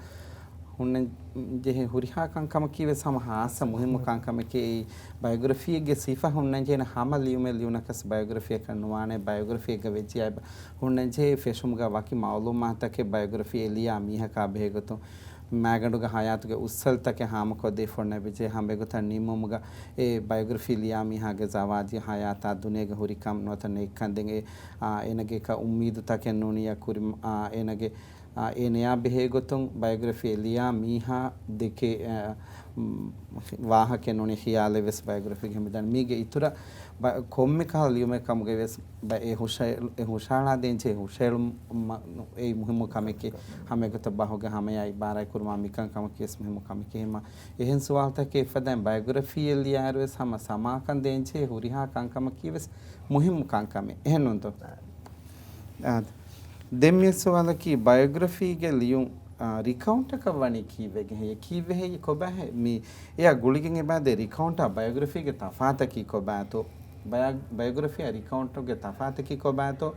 ހުންނަންޖެހޭ ހުރިހާ ކަންކަމަކީ ވެސް ހަމަ ހާއްސަ މުހިއްމު ކަންކަމެކޭ. އެއީ ބަޔޮގްރަފީއެއްގެ ސިފަ ހުންނަންޖެހޭނެ ހަމަ ލިޔުމެއް ލިޔުނަކަސް ބަޔޮގްރަފީއަކަށް ނުވާނެ. ބަޔޮގްރަފީއެއްގަ ވެއްޖެއްޔާ އެބަ ހުންނަންޖެހޭ ފެށުމުގަ ވަކި މައުލޫމާތުތަކެއް ބަޔޮގްރަފީއެއް ލިޔާ މީހަކާ ބެހޭގޮތުން މާގަނޑުގެ ހަޔާތުގެ އުއްސަލްތަކެއް ހާމަކޮށްދީފަ އޮންނަ އެބަޖެހޭ ހަމަ އެގޮތަށް ނިންމުމުގަ އެ ބަޔޮގްރަފީ ލިޔާ މީހާގެ ޒަވާޖީ ހަޔާތާ ދުނިޔޭގެ ހުރިކަން ނުވަތަ ނެތްކަން ދެން އެ، އާ، އޭނަގެ އެކަ އުއްމީދުތަކެއް ނޫނިއްޔާ ކުރި، އާ، އޭނަގެ، އާ، އޭނަޔާ ބެހޭގޮތުން ބަޔޮގްރަފީއެއް ލިޔާ މީހާ ދެކޭ، އާ، މް، ވާހަކައެއް ނޫނީ ޚިޔާލެއް ވެސް ބަޔޮގްރަފީގެ ހިމެނިދާނެ. މީގެ އިތުރަށް ބަ-، ކޮންމެ ކަހަލަ ލިޔުމެއް ކަމުގައި ވެސް ބަ-، އެ ހުށަ-، އެ ހުށަހަޅާ ދޭންޖެހޭ ހުށަހެޅުމަށް އެއީ މުހިއްމު ކަމެކޭ. ހަމަ އެގޮތަށް ބަހުގެ ހަމަޔާ އިބާރާތް ކުރުމާ މިކަން ކަމަކީ ވެސް މުހިއްމު ކަމެކޭ. ހަމަ އެހެން ސުވާލުތަކެއް އެފަދައިން ބަޔޮގްރަފީއެއް ލިޔާއިރު ވެސް ހަމަ ސަމާކަން ދޭންޖެހޭ ހުރިހާ ކަންކަމަކީ ވެސް މުހިއްމު ކަންކަމެއް. އެހެން ނޫންތޯ؟ އާ. ދެން މި ސުވާލަކީ ބަޔޮގްރަފީގެ ލިޔުން، އާ، ރިކައުންޓަކަށް ވަނީ ކީއްވެގެން ހެއްޔޭ؟ ކީއްވެ ހެއްޔޭ؟ ކޮބާ ހެއްޔޭ؟ މި އެއާ ގުޅިގެން އެބައިދޭ ރިކައުންޓާ ބަޔޮގްރަފީގެ ތަފާތަކީ ކޮބާތޯ؟ ބަޔަ-، ބަޔޮގްރަފީއާ ރިކައުންޓުގެ ތަފާތަކީ ކޮބާތޯ؟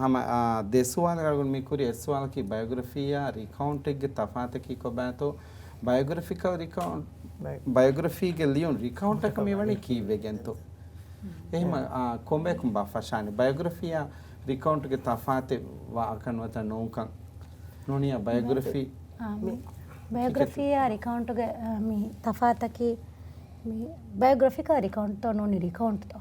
ހަމަ، އާ، ދެ ސުވާލަކަށް އަޅުގަނޑު މި ކުރި އެއް ސުވާލަކީ ބަޔޮގްރަފީއާ ރިކައުންޓެއްގެ ތަފާތަކީ ކޮބާތޯ؟ ބަޔޮގްރަފިކަލް ރިކައުންޓް، ބަޔޮ-، ބަޔޮގްރަފީގެ ލިޔުން ރިކައުންޓަކަށް މި ވަނީ ކީއްވެގެންތޯ؟ އެހެމަ، އާ، ކޮންބަޔަކުން ބާ ފަށާނެ ބަޔޮގްރަފީއާ ރިކައުންޓްގެ ތަފާތެއް ވާކަން ނުވަތަ ނޫންކަން ނޫނިއްޔާ ބަޔޮގްރަފީ. އާ، މި ބަޔޮގްރަފީއާ ރިކައުންޓުގެ، އާ، މި ތަފާތަކީ މި ބަޔޮގްރަފިކަލް ރިކައުންޓްތޯ ނޫނީ ރިކައުންޓްތޯ؟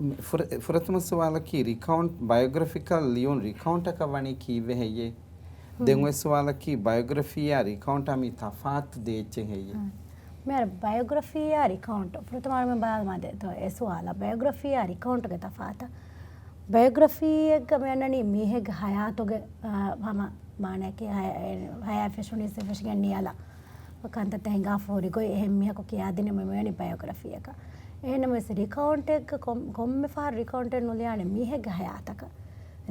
މި ފުރަ-، ފުރަތަމަ ސުވާލަކީ ރިކައުންޓް، ބަޔޮގްރަފިކަލް ލިޔުން ރިކައުންޓަކަށް ވަނީ ކީއްވެ ހެއްޔޭ؟ ދެން އޮތް ސުވާލަކީ ބަޔޮގްރަފީއާ ރިކައުންޓާ މި ތަފާތު ދޭ އެއްޗެއް ހެއްޔޭ؟ މިހާރު ބަޔޮގްރަފީއާ ރިކައުންޓް ފުރަތަމަ ބަލާލަމާ ދެ އެ ސުވާލަށް. ބަޔޮގްރަފީއާ ރިކައުންޓުގެ ތަފާތަށް. ބަޔޮގްރަފީއެއްގަ މި އަންނަނީ މީހެއްގެ ހަޔާތުގެ، އާ، ހަމަ މާނައަކީ ހަޔާ-، ހަޔާތް ފެށުނީސް ފެށިގެން ނިޔަލަށް ކަންތައްތައް ހިނގާފަ ހުރި ގޮތް، އެހެން މީހަކު ކިޔާދިނީމަ މިވަނީ ބަޔޮގްރަފީއަކަށް. އެހެންނަމަވެސް ރިކައުންޓެއްގަ ކޮން-، ކޮންމެ ފަހަރު ރިކައުންޓެއް ނުލިޔާނެ މީހެއްގެ ހަޔާތަކަށް.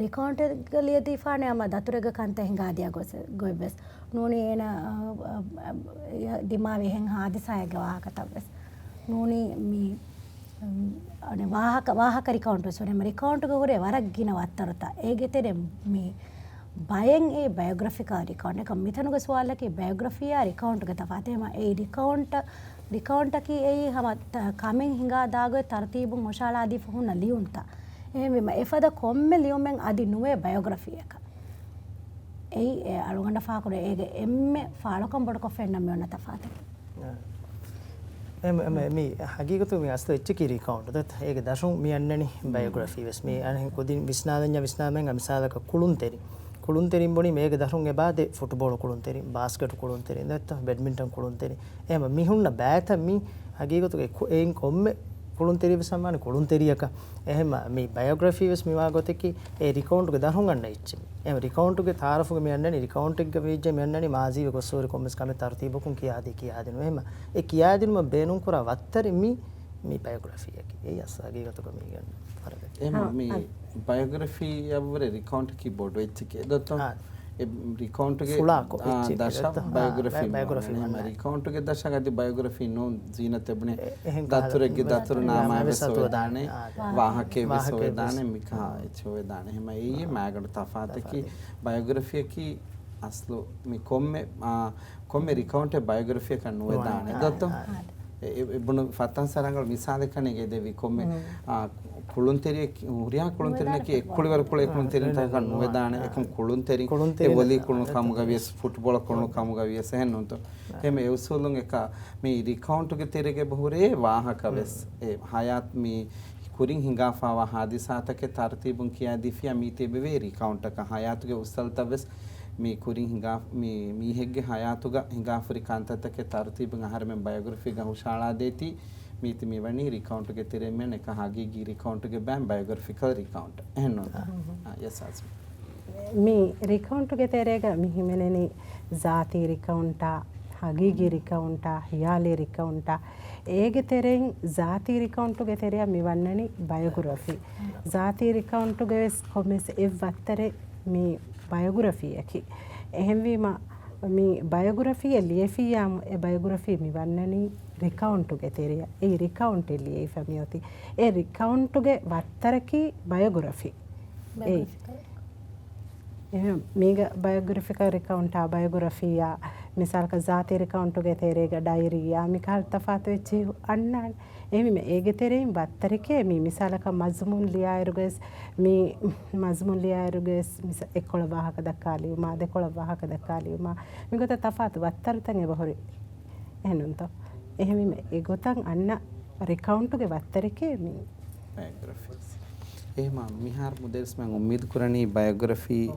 ރިކައުންޓެއްގަ ލިޔެދީފާނެ ހަމަ ދަތުރެއްގެ ކަންތައް ހިނގާދިޔަ ގޮސް-، ގޮތްވެސް ނޫނީ އޭނަ، އާ، އާ، އާ، ދިމާވި އެހެން ހާދިސާއެއްގެ ވާހަކަތައްވެސް ނޫނީ މި، އަނެ ވާހަކަ، ވާހަކަ ރިކައުންޓް ވެސް ވަނީ. ރިކައުންޓްގެ ހުރޭ ވަރަށް ގިނަ ވައްތަރުތައް. އޭގެ ތެރޭ މި ބައެއް އެ ބަޔޮގްރަފިކަލް ރިކައުންޓް. އެކަމް މިތަނުގެ ސުވާލަކީ ބަޔޮގްރަފީއާ ރިކައުންޓްގެ ތަފާތު. އެހެމަ އެ ރިކައުންޓް، ރިކައުންޓަކީ އެއީ ހަމަ ތަ-، ކަމެއް ހިނގާ ދާގޮތް ތަރުތީބުން ހުށަހަޅާދީފަ ހުންނަ ލިޔުންތައް. އެހެންވީމަ އެފަދަ ކޮންމެ ލިޔުމެއް އަދި ނުވޭ ބަޔޮގްރަފީއަކަށް. އެއީ އެ އަޅުގަނޑަށް ފާކުރެ އޭގެ އެންމެ ފާޅުކަން ބޮޑުކޮށް ފެންނަ މި އޮންނަ ތަފާތަކީ. އެ، އެ، މި ހަގީގަތު މި އަސްލު އެއްޗަކީ ރިކައުންޓް. ދެތަ؟ އޭގެ ދަށުން މި އަންނަނީ ބަޔޮގްރަފީ ވެސް. މި އަނެއް ކުދިން ވިސްނާލަންޏާ ވިސްނާލަން މިސާލަކަށް ކުޅުންތެރިން. ކުޅުންތެރިން ބުނީ މޭގެ ދަށުން އެބާދެ ފުޓްބޯޅަ ކުޅުންތެރިން، ބާސްކެޓް ކުޅުންތެރިން، ދެތަ؟ ބެޑްމިންޓަން ކުޅުންތެރިން. އެހެމަ މި ހުންނަ ބައިތައް މި ހަގީގަތުގަ އެ ކު-، އެއިން ކޮންމެ ކުޅުންތެރި ވެސް ހަމަވާނެ ކުޅުންތެރިއަކަށް. އެހެމަ މި ބަޔޮގްރަފީ ވެސް މިވާ ގޮތަކީ އެ ރިކައުންޓުގެ ދަށުން އަންނަ އެއްޗެއް. އެ ރިކައުންޓުގެ ތާރަފުގަ މި އަންނަނީ ރިކައުންޓެއްގަ ވެއްޖެ މި އަންނަނީ މާޒީގަ ގޮސްހުރި ކޮންމެސް ކަމެއް ތަރުތީބަކުން ކިޔާދީ ކިޔާދިނުމެއް. އެހެމަ އެ ކިޔާދިނުމަށް ބޭނުންކުރާ ވައްތަރެއް މި، މި ބަޔޮގްރަފީއަކީ. އެއީ އަސް ހަގީގަތުގަ މީގެ ފަރަގަތް. އެހެމަ މި ބަޔޮގްރަފީއަށްވުރެ ރިކައުންޓަކީ ބޮޑު އެއްޗެކޭ ދޯ؟ އާ. އެ ރިކައުންޓުގެ، ފުޅާކޮށް އާ، އެއްޗެކޭ ދަށަށް ދޯ؟ އާ، ބަޔޮގްރަފީ ބަޔޮގްރަފީ ވަނީ. އެހެމަ ރިކައުންޓުގެ ދަށަށް އަދި ބަޔޮގްރަފީ ނޫން ޒީނަތް އެބުނެ އެ-، އެހެން ކަހަލަ ދަތުރެއްގެ ދަތުރު ނާމާ ވެސް އޮވެދާނެ. ވާހަކައެއް ވެސް އޮވެދާނެ. މިކަހަލަ އެއްޗެއް އޮވެދާނެ. އެހެމަ އެއީ މާގަނޑު ތަފާތަކީ. ބަޔޮގްރަފީއަކީ އަސްލު މި ކޮންމެ، އާ، ކޮންމެ ރިކައުންޓެއް ބަޔޮގްރަފީއަކަށް ނުވެދާނެ. ދޯ؟ އެ، އެ، އެ ބުނު ފަތާ ސަރަނގަޅު މިސާލެއް ކަނެ ގެދެވި ކޮންމެ، އާ، ކުޅުންތެރިއެއް، ހުރިހާ ކުޅުންތެރިންނަކީ އެއްކުޅިވަރު ކުޅޭ ކުޅުންތެރިންތަކަކަށް ނުވެދާނެ. އެކަމް ކުޅުންތެރިން، އެ ވޮލީ ކުޅުނު ކަމުގަ ވިޔަސް، ފުޓްބޯޅަ ކުޅުނު ކަމުގަ ވިޔަސް އެހެން ނޫންތޯ؟ އެހެމަ އެ އުސޫލުން އެކަ މި ރިކައުންޓުގެ ތެރޭގަ އެބަހުރޭ ވާހަކަ ވެސް. އެ ހަޔާތް މި ކުރިން ހިނގާފާވާ ހާދިސާތަކެއް ތަރުތީބުން ކިޔާދީފިޔާ މީތި އެބަވޭ ރިކައުންޓަކަށް. ހަޔާތުގެ އުސަލްތައް ވެސް މި ކުރިން ހިނގާ-، މި މީހެއްގެ ހަޔާތުގަ ހިނގާފަހުރި ކަންތައްތަކެއް ތަރުތީބުން އަހަރެމެން ބަޔޮގްރަފީގަ ހުށަހަޅާދޭތީ، މީތި މިވަނީ ރިކައުންޓުގެ ތެރެއިން އެކަ ހަގީގީ ރިކައުންޓުގެ ބައިން ބަޔޮގްރަފިކަލް ރިކައުންޓް. އެހެން ނޫންތަ؟ އާ، ޔެސް އާޒްމީ. މި ރިކައުންޓުގެ ތެރޭގަ މި ހިމެނެނީ ޒާތީ ރިކައުންޓާ، ހަގީގީ ރިކައުންޓާ، ހިޔާލީ ރިކައުންޓާ. އޭގެ ތެރެއިން ޒާތީ ރިކައުންޓުގެ ތެރެއަށް މި ވަންނަނީ ބަޔޮގްރަފީ. ޒާތީ ރިކައުންޓުގެ ވެސް ކޮންމެސް އެއް ވައްތަރެއް މި ބަޔޮގްރަފީއަކީ. އެހެންވީމަ، މި ބަޔޮގްރަފީއެއް ލިޔެފިއްޔާ އެ ބަޔޮގްރަފީ މި ވަންނަނީ ރިކައުންޓުގެ ތެރެއަށް. އެއީ ރިކައުންޓެއް ލިޔެފަ މިއޮތީ. އެ ރިކައުންޓުގެ ވައްތަރަކީ ބަޔޮގްރަފީ. އެއީ. ބަޔޮގްރަފިކަލް. އެހެން މީގަ ބަޔޮގްރަފިކަލް ރިކައުންޓާ، ބަޔޮގްރަފީއާ، މިސާލަކަށް ޒާތީ ރިކައުންޓުގެ ތެރޭގަ ޑައިރީއާ، މިކަހަލަ ތަފާތު އެއްޗެހި އަންނާނެ. އެހެންވީމަ އޭގެ ތެރެއިން ވައްތަރެކޭ މި މިސާލަކަށް މަޒުމޫން ލިޔާއިރުގަވެސް، މި މަޒުމޫން ލިޔާއިރުގަވެސް މިސާ-، އެއްކޮޅަށް ވާހަކަ ދައްކާލިއުމާ، ދެކޮޅަށް ވާހަކަ ދައްކާލިއުމާ، މިގޮތަށް ތަފާތު ވައްތަރުތައް އެބަހުރި. އެހެންނޫންތޯ؟ އެހެންވީމަ އެގޮތަށް އަންނަ ރިކައުންޓުގެ ވައްތަރެކޭ މި. ބަޔޮގްރަފީ. އެހެމަ މިހާރު މުދައްރިސްމެން އުއްމީދު ކުރަނީ ބަޔޮގްރަފީ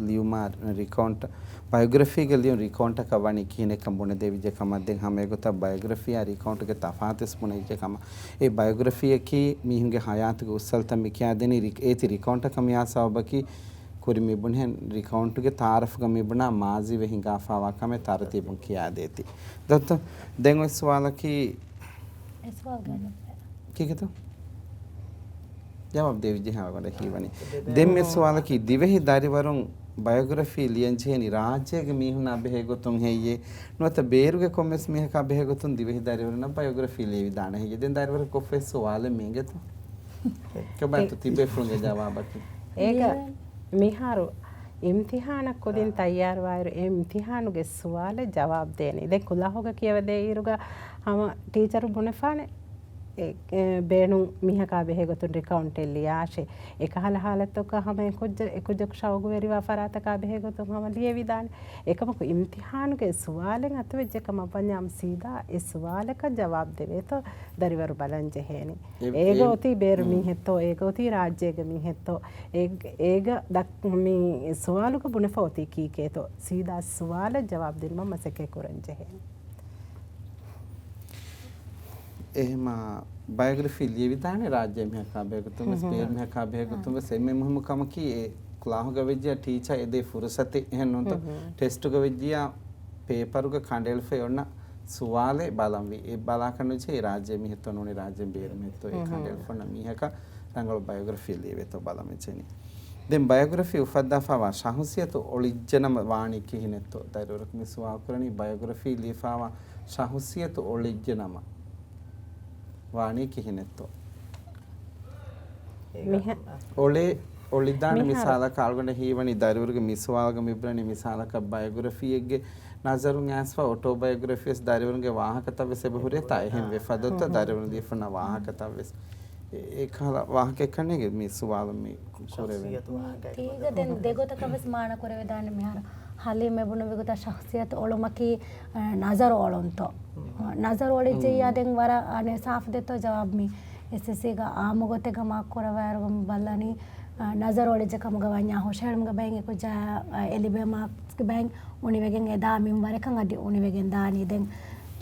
ލިޔުމާ ރިކައުންޓް، ބަޔޮގްރަފީގެ ލިޔުން ރިކައުންޓަކަށް ވަނީ ކިހިނެއްކަން ބުނެދެވިއްޖެ ކަމަށް. ދެން ހަމަ އެގޮތަށް ބަޔޮގްރަފީއާ ރިކައުންޓުގެ ތަފާތުވެސް ބުނެވިއްޖެ ކަމަށް. އެ ބަޔޮގްރަފީއަކީ މީހުންގެ ހަޔާތުގެ އުސަލްތައް މި ކިޔާދެނީ ރި-، އޭތި ރިކައުންޓަކަށް މިއާ ސަބަބަކީ ކުރިން މިބުނިހެން ރިކައުންޓުގެ ތާރަފުގަ މިބުނާ މާޒީވެ ހިނގާފާވާ ކަމެއް ތަރުތީބުން ކިޔާދޭތީ. ދޯ؟ ދެން އޮތް ސުވާލަކީ އެ ސުވާލު ގާތް ނުކުރޭ. ކީކޭތޯ؟ ޖަވާބު ދެވިއްޖެ ހަމަ ގޮނޑެ ހީވަނީ. ދެން މި ސުވާލަކީ ދިވެހި ދަރިވަރުން ބަޔޮގްރަފީ ލިޔަން ޖެހެނީ ރާއްޖޭގެ މީހުންނާ ބެހޭ ގޮތުން ހެއްޔޭ؟ ނުވަތަ ބޭރުގެ ކޮންމެސް މީހަކާ ބެހޭ ގޮތުން ދިވެހި ދަރިވަރުންނަށް ބަޔޮގްރަފީ ލިޔެވިދާނެ ހެއްޔޭ؟ ދެން ދަރިވަރަށް ކޮށްފައި ސުވާލެއް މީގެތޯ؟ ކޮބާތޯ ތިބޭފުޅުންގެ ޖަވާބަކީ؟ އޭގަ މިހާރު އިމްތިހާނަށް ކުދިން ތައްޔާރުވާއިރު، އެ އިމްތިހާނުގެ ސުވާލެއް ޖަވާބު ދޭނީ. ދެން ކުލާހުގަ ކިޔަވަދޭ އިރުގަ ހަމަ ޓީޗަރު ބުނެފާނެ. އެ، އެ، ބޭނުން މީހަކާ ބެހޭ ގޮތުން ރިކައުންޓެއް ލިޔާށޭ. އެކަހަލަ ހާލަތުތަކަށް ހަމަ އެ ކުއްޖަ-، އެ ކުއްޖަކު ޝައުގުވެރިވާ ފަރާތަކާ ބެހޭ ގޮތުން ހަމަ ލިޔެވިދާނެ. އެކަމަކު އިމްތިހާނުގެ ސުވާލެއް އަތުވެއްޖެ ކަމަށް ވަންޏާ ސީދާ އެ ސުވާލަކަށް ޖަވާބު ދެވޭތޯ ދަރިވަރު ބަލަން ޖެހޭނެ. އެ، އޭގަ އެ، އޮތީ ބޭރު މީހެއްތޯ، އޭގަ އޮތީ ރާއްޖޭގެ މީހެއްތޯ، އޭ-، އޭގަ ދައް-، މި ސުވާލުގަ ބުނެފަ އޮތީ ކީކޭތޯ، ސީދާ ސުވާލަށް ޖަވާބު ދިނުމަށް މަސައްކަތް ކުރަން ޖެހޭނެ. އެހެމާ ބަޔޮގްރަފީ ލިޔެވިދާނެ ރާއްޖޭ މީހަކާ ބެހޭގޮތުން ވެސް، ބޭރު މީހަކާ ބެހޭގޮތުން ވެސް. އެންމެ މުހިއްމު ކަމަކީ އެ ކްލާހުގަ ވެއްޖިޔާ ޓީޗާ އެދޭ ފުރުސަތެއް އެހެން ނޫންތޯ. ޓެސްޓުގަ ވެއްޖިޔާ ޕޭޕަރުގަ ކަނޑައެޅިފައި އޮންނަ ސުވާލެއް ބަލަންވީ. އެ ބަލާކަށް ނުޖެހޭ ރާއްޖޭ މީހެއްތޯ ނޫނީ ރާއްޖޭން ބޭރު މީހެއްތޯ އެ ކަނޑައެޅިފަ އޮންނަ މީހަކަށް ރަނގަޅު ބަޔޮގްރަފީ ލިޔެވޭތޯ ބަލަން ވެއްޖެނީ. ދެން ބަޔޮގްރަފީ އުފައްދާފައިވާ ޝަހުސިއްޔަތު އޮޅިއްޖެނަމަ ވާނީ ކިހިނެއްތޯ؟ ދަރިވަރަކު މި ސުވާލު ކުރަނީ ބަޔޮގްރަފީ ލިޔެފައިވާ ޝަހުސިއްޔަތު އޮޅިއްޖެނަމަ ވާނީ ކިހިނެއްތޯ؟ އޮޅެ، އޮޅިދާނެ މިހާރު. މިސާލަކަށް އަޅުގަނޑަށް ހީވަނީ ދަރިވަރުގެ މި ސުވާލުގަ މި ބުނަނީ މިސާލަކަށް ބަޔޮގްރަފީއެއްގެ ނަޒަރުން އައިސްފަ އޮޓޯބަޔޮގްރަފީ ވެސް ދަރިވަރުގެ ވާހަކަތައް ވެސް އެބަ ހުރޭތާ އެހެން ވެފަ ދޮތަ ދަރިވަރުން ލިޔެފަ އޮންނަ ވާހަކަތައް ވެސް. އެ، އެ ކަހަލަ ވާހަކައެއްކަންނޭގެ މި ސުވާލު މި ކުރެވެނީ. އޭގަ ދެން ދެގޮތަކަށް ވެސް މާނަ ކުރެވިދާނެ މިހާރު. ހަލީމް އެބުނު ވިގުތަ ޝަޚްޞިއްޔަތު އޮޅުމަކީ، އަ، ނަޒަރު އޮޅުންތޯ؟ ނަޒަރު އޮޅިއްޖެއްޔާ ދެން ވަރަށް އަނެއް ސާފު ދެއްތޯ ޖަވާބު މި އެސްއެސްސީގަ އާއްމު ގޮތެއްގަ މާކް ކުރައްވާއިރު މި ބަލަނީ، އަ، ނަޒަރު އޮޅިއްޖެ ކަމުގަ ވަންޏާ ހުށަހެޅުމުގެ ބައިން އެ ކުއްޖާ، އަ، އެ ލިބޭ މާކްސްގެ ބައިން އުނިވެގެން އެދާ މިންވަރަކަށް އަދި އުނިވެގެން ދާނީ. ދެން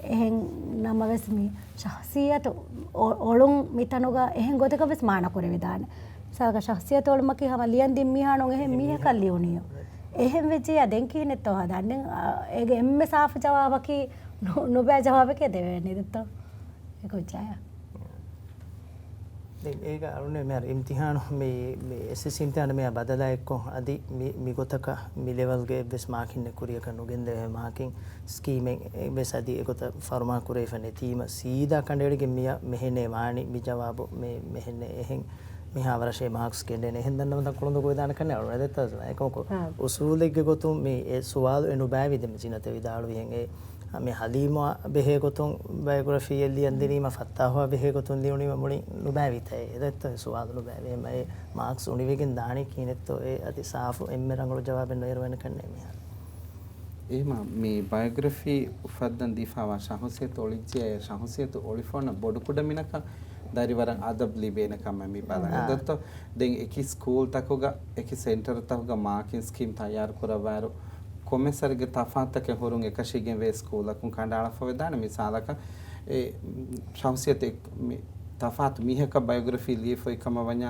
އެހެން ނަމަވެސް މި ޝަޚްޞިއްޔަތު އޮ-، އޮޅުން މިތަނުގަ އެހެން ގޮތަކަށް ވެސް މާނަ ކުރެވިދާނެ. މިސާލަކަށް ޝަޚްޞިއްޔަތު އޮޅުމަކީ ހަމަ ލިޔަން ދިން މީހާ ނޫން އެހެން މީހަކަށް ލިޔުނިއްޔޯ. އެހެން ވެއްޖެއްޔާ ދެން ކިހިނެއްތޯ ހަދާން؟ ދެން، އާ، އޭގެ އެންމެ ސާފު ޖަވާބަކީ ނު-، ނުބައި ޖަވާބެކޭ ދެވޭނީ ދެއްތޯ؟ އެ ކުއްޖާޔަށް. ދެން އޭގަ އަޅުނެ މިހާރު އިމްތިހާނު މި، މި އެސްއެސްސީ އިމްތިހާނު މިއާ ބަދަލާއެއްކޮށް އަދި މި، މިގޮތަކަށް މި ލެވެލްގެ އެއްވެސް މާކިންނެއް ކުރިޔަކަށް ނުގެންދެވޭ މާކިން ސްކީމެއް ވެސް އަދި އެގޮތަށް ފަރުމާ ކުރެވިފަ ނެތީމަ، ސީދާ ކަނޑައެޅިގެން މިއަށް މެހެނޭ ވާނީ މި ޖަވާބު މެ-، މެހެނޭ އެހެން މިހާ ވަރަށޭ މާކްސް ގެންނޭނެ. އެހެން ދަންނަވަން ދަން ކުޅުންދޫ ކުރެވިދާނެ ކަންނޭ އަޅުގަނޑު ދެއްތޯ އެކަމަކު އާ. އުސޫލެއްގެ ގޮތުން މި އެ ސުވާލު އެ ނުބައިވި ދެން ޒީނަތް ވިދާޅުވިހެން އެ މި ހަލީމާ ބެހޭ ގޮތުން ބަޔޮގްރަފީއެއް ލިޔަން ދިނީމަ، ފައްތާހު ބެހޭ ގޮތުން ލިޔުނީމަ މުޅިން ނުބައިވީތަ؟ އެ ދެއްތޯ އެ ސުވާލު ނުބައިވީ. އެހެންމަ އެ މާކްސް އުނިވެގެން ދާނީ ކިހިނެއްތޯ އެ އަދި ސާފު އެންމެ ރަނގަޅު ޖަވާބެއް ނުއެރުވޭނެ ކަންނޭ މިހާރު. އެހެމަ މި ބަޔޮގްރަފީ އުފައްދަން ދީފައިވާ ޝަހުސިއްޔަތު އޮޅިއްޖެ، އެ ޝަހުސިއްޔަތު އޮޅިފަ އޮންނަ ބޮޑުކުޑަ މިނަކަށް ދަރިވަރަށް އަދަބް ލިބޭނެ ކަމަށް މި ބަލަން. އާ. އެ ދެއްތޯ ދެން އެކި ސްކޫލްތަކުގަ އެކި ސެންޓަރުތަކުގަ މާކިން ސްކީމް ތައްޔާރު ކުރައްވާއިރު، ކޮންމެސް ވަރެއްގެ ތަފާތުތަކެއް ހުރުން އެކަށީގެން ވޭ ސްކޫލަކުން ކަނޑައަޅާފަ ވެދާނެ. މިސާލަކަށް އެ ޝަހުސިއްޔަތެއް މި ތަފާތު މީހަކަށް ބަޔޮގްރަފީ ލިޔެފައި ކަމަށް ވަންޏާ،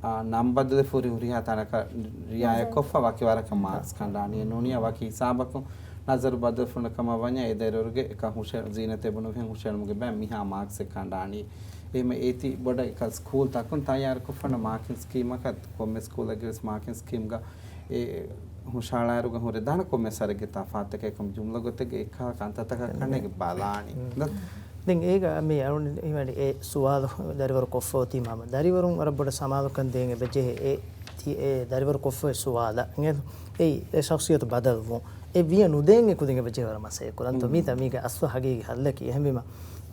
އާ، ނަން ބަދަލުވެފަ ހުރި ހުރިހާ ތަނަކަށް ރިއާޔަތްކޮށްފަ ވަކި ވަރަކަށް މާކްސް ކަނޑާނީ. ނޫނިއްޔާ ވަކި ހިސާބަކުން ނަޒަރު ބަދަލުވެފަ ކަމަށް ވަންޏާ އެ ދަރިވަރުގެ އެކަ ހުށަ-، ޒީނަތް އެބުނު ހުށަހެޅުމުގެ ބައި މިހާ މާކްސްއެއް ކަނޑާނީ. އެހެމަ އޭތި ބޮޑަށް އެކަ ސްކޫލްތަކުން ތައްޔާރުކޮށްފަ އޮންނަ މާކިން ސްކީމަކަށް ކޮންމެ ސްކޫލެއްގެ ވެސް މާކިން ސްކީމްގަ އެ ހުށަހަޅާއިރުގަ ހުރެދާނެ ކޮންމެސް ވަރެއްގެ ތަފާތަކެއް ކަމަށް ޖުމްލަ ގޮތެއްގެ އެއްކަހަލަ ކަންތައްތަކަށް ކަންނޭގެ ބަލާނީ. ދެން އޭގަ މި އަޅުގަނޑު ހީވަނީ އެ ސުވާލު ދަރިވަރު ކޮށްފަ އޮތީމާ، ދަރިވަރުން ވަރަށް ބޮޑަށް ސަމާލުކަން ދޭން އެބަޖެހޭ އެ ތި-، އެ ދަރިވަރު ކޮށްފަ އޮތް ސުވާލަށް. އެ، އެ ޝަޚްޞިއްޔަތު ބަދަލުވުން. އެ ވިޔަ ނުދޭން އެ ކުދިން އެބަޖެހޭ ވަރަށް މަސައްކަތް ކުރަންތޯ. މީތަ މީގެ އަސްލު ހަގީގީ ހައްލަކީ. އެހެންވީމަ،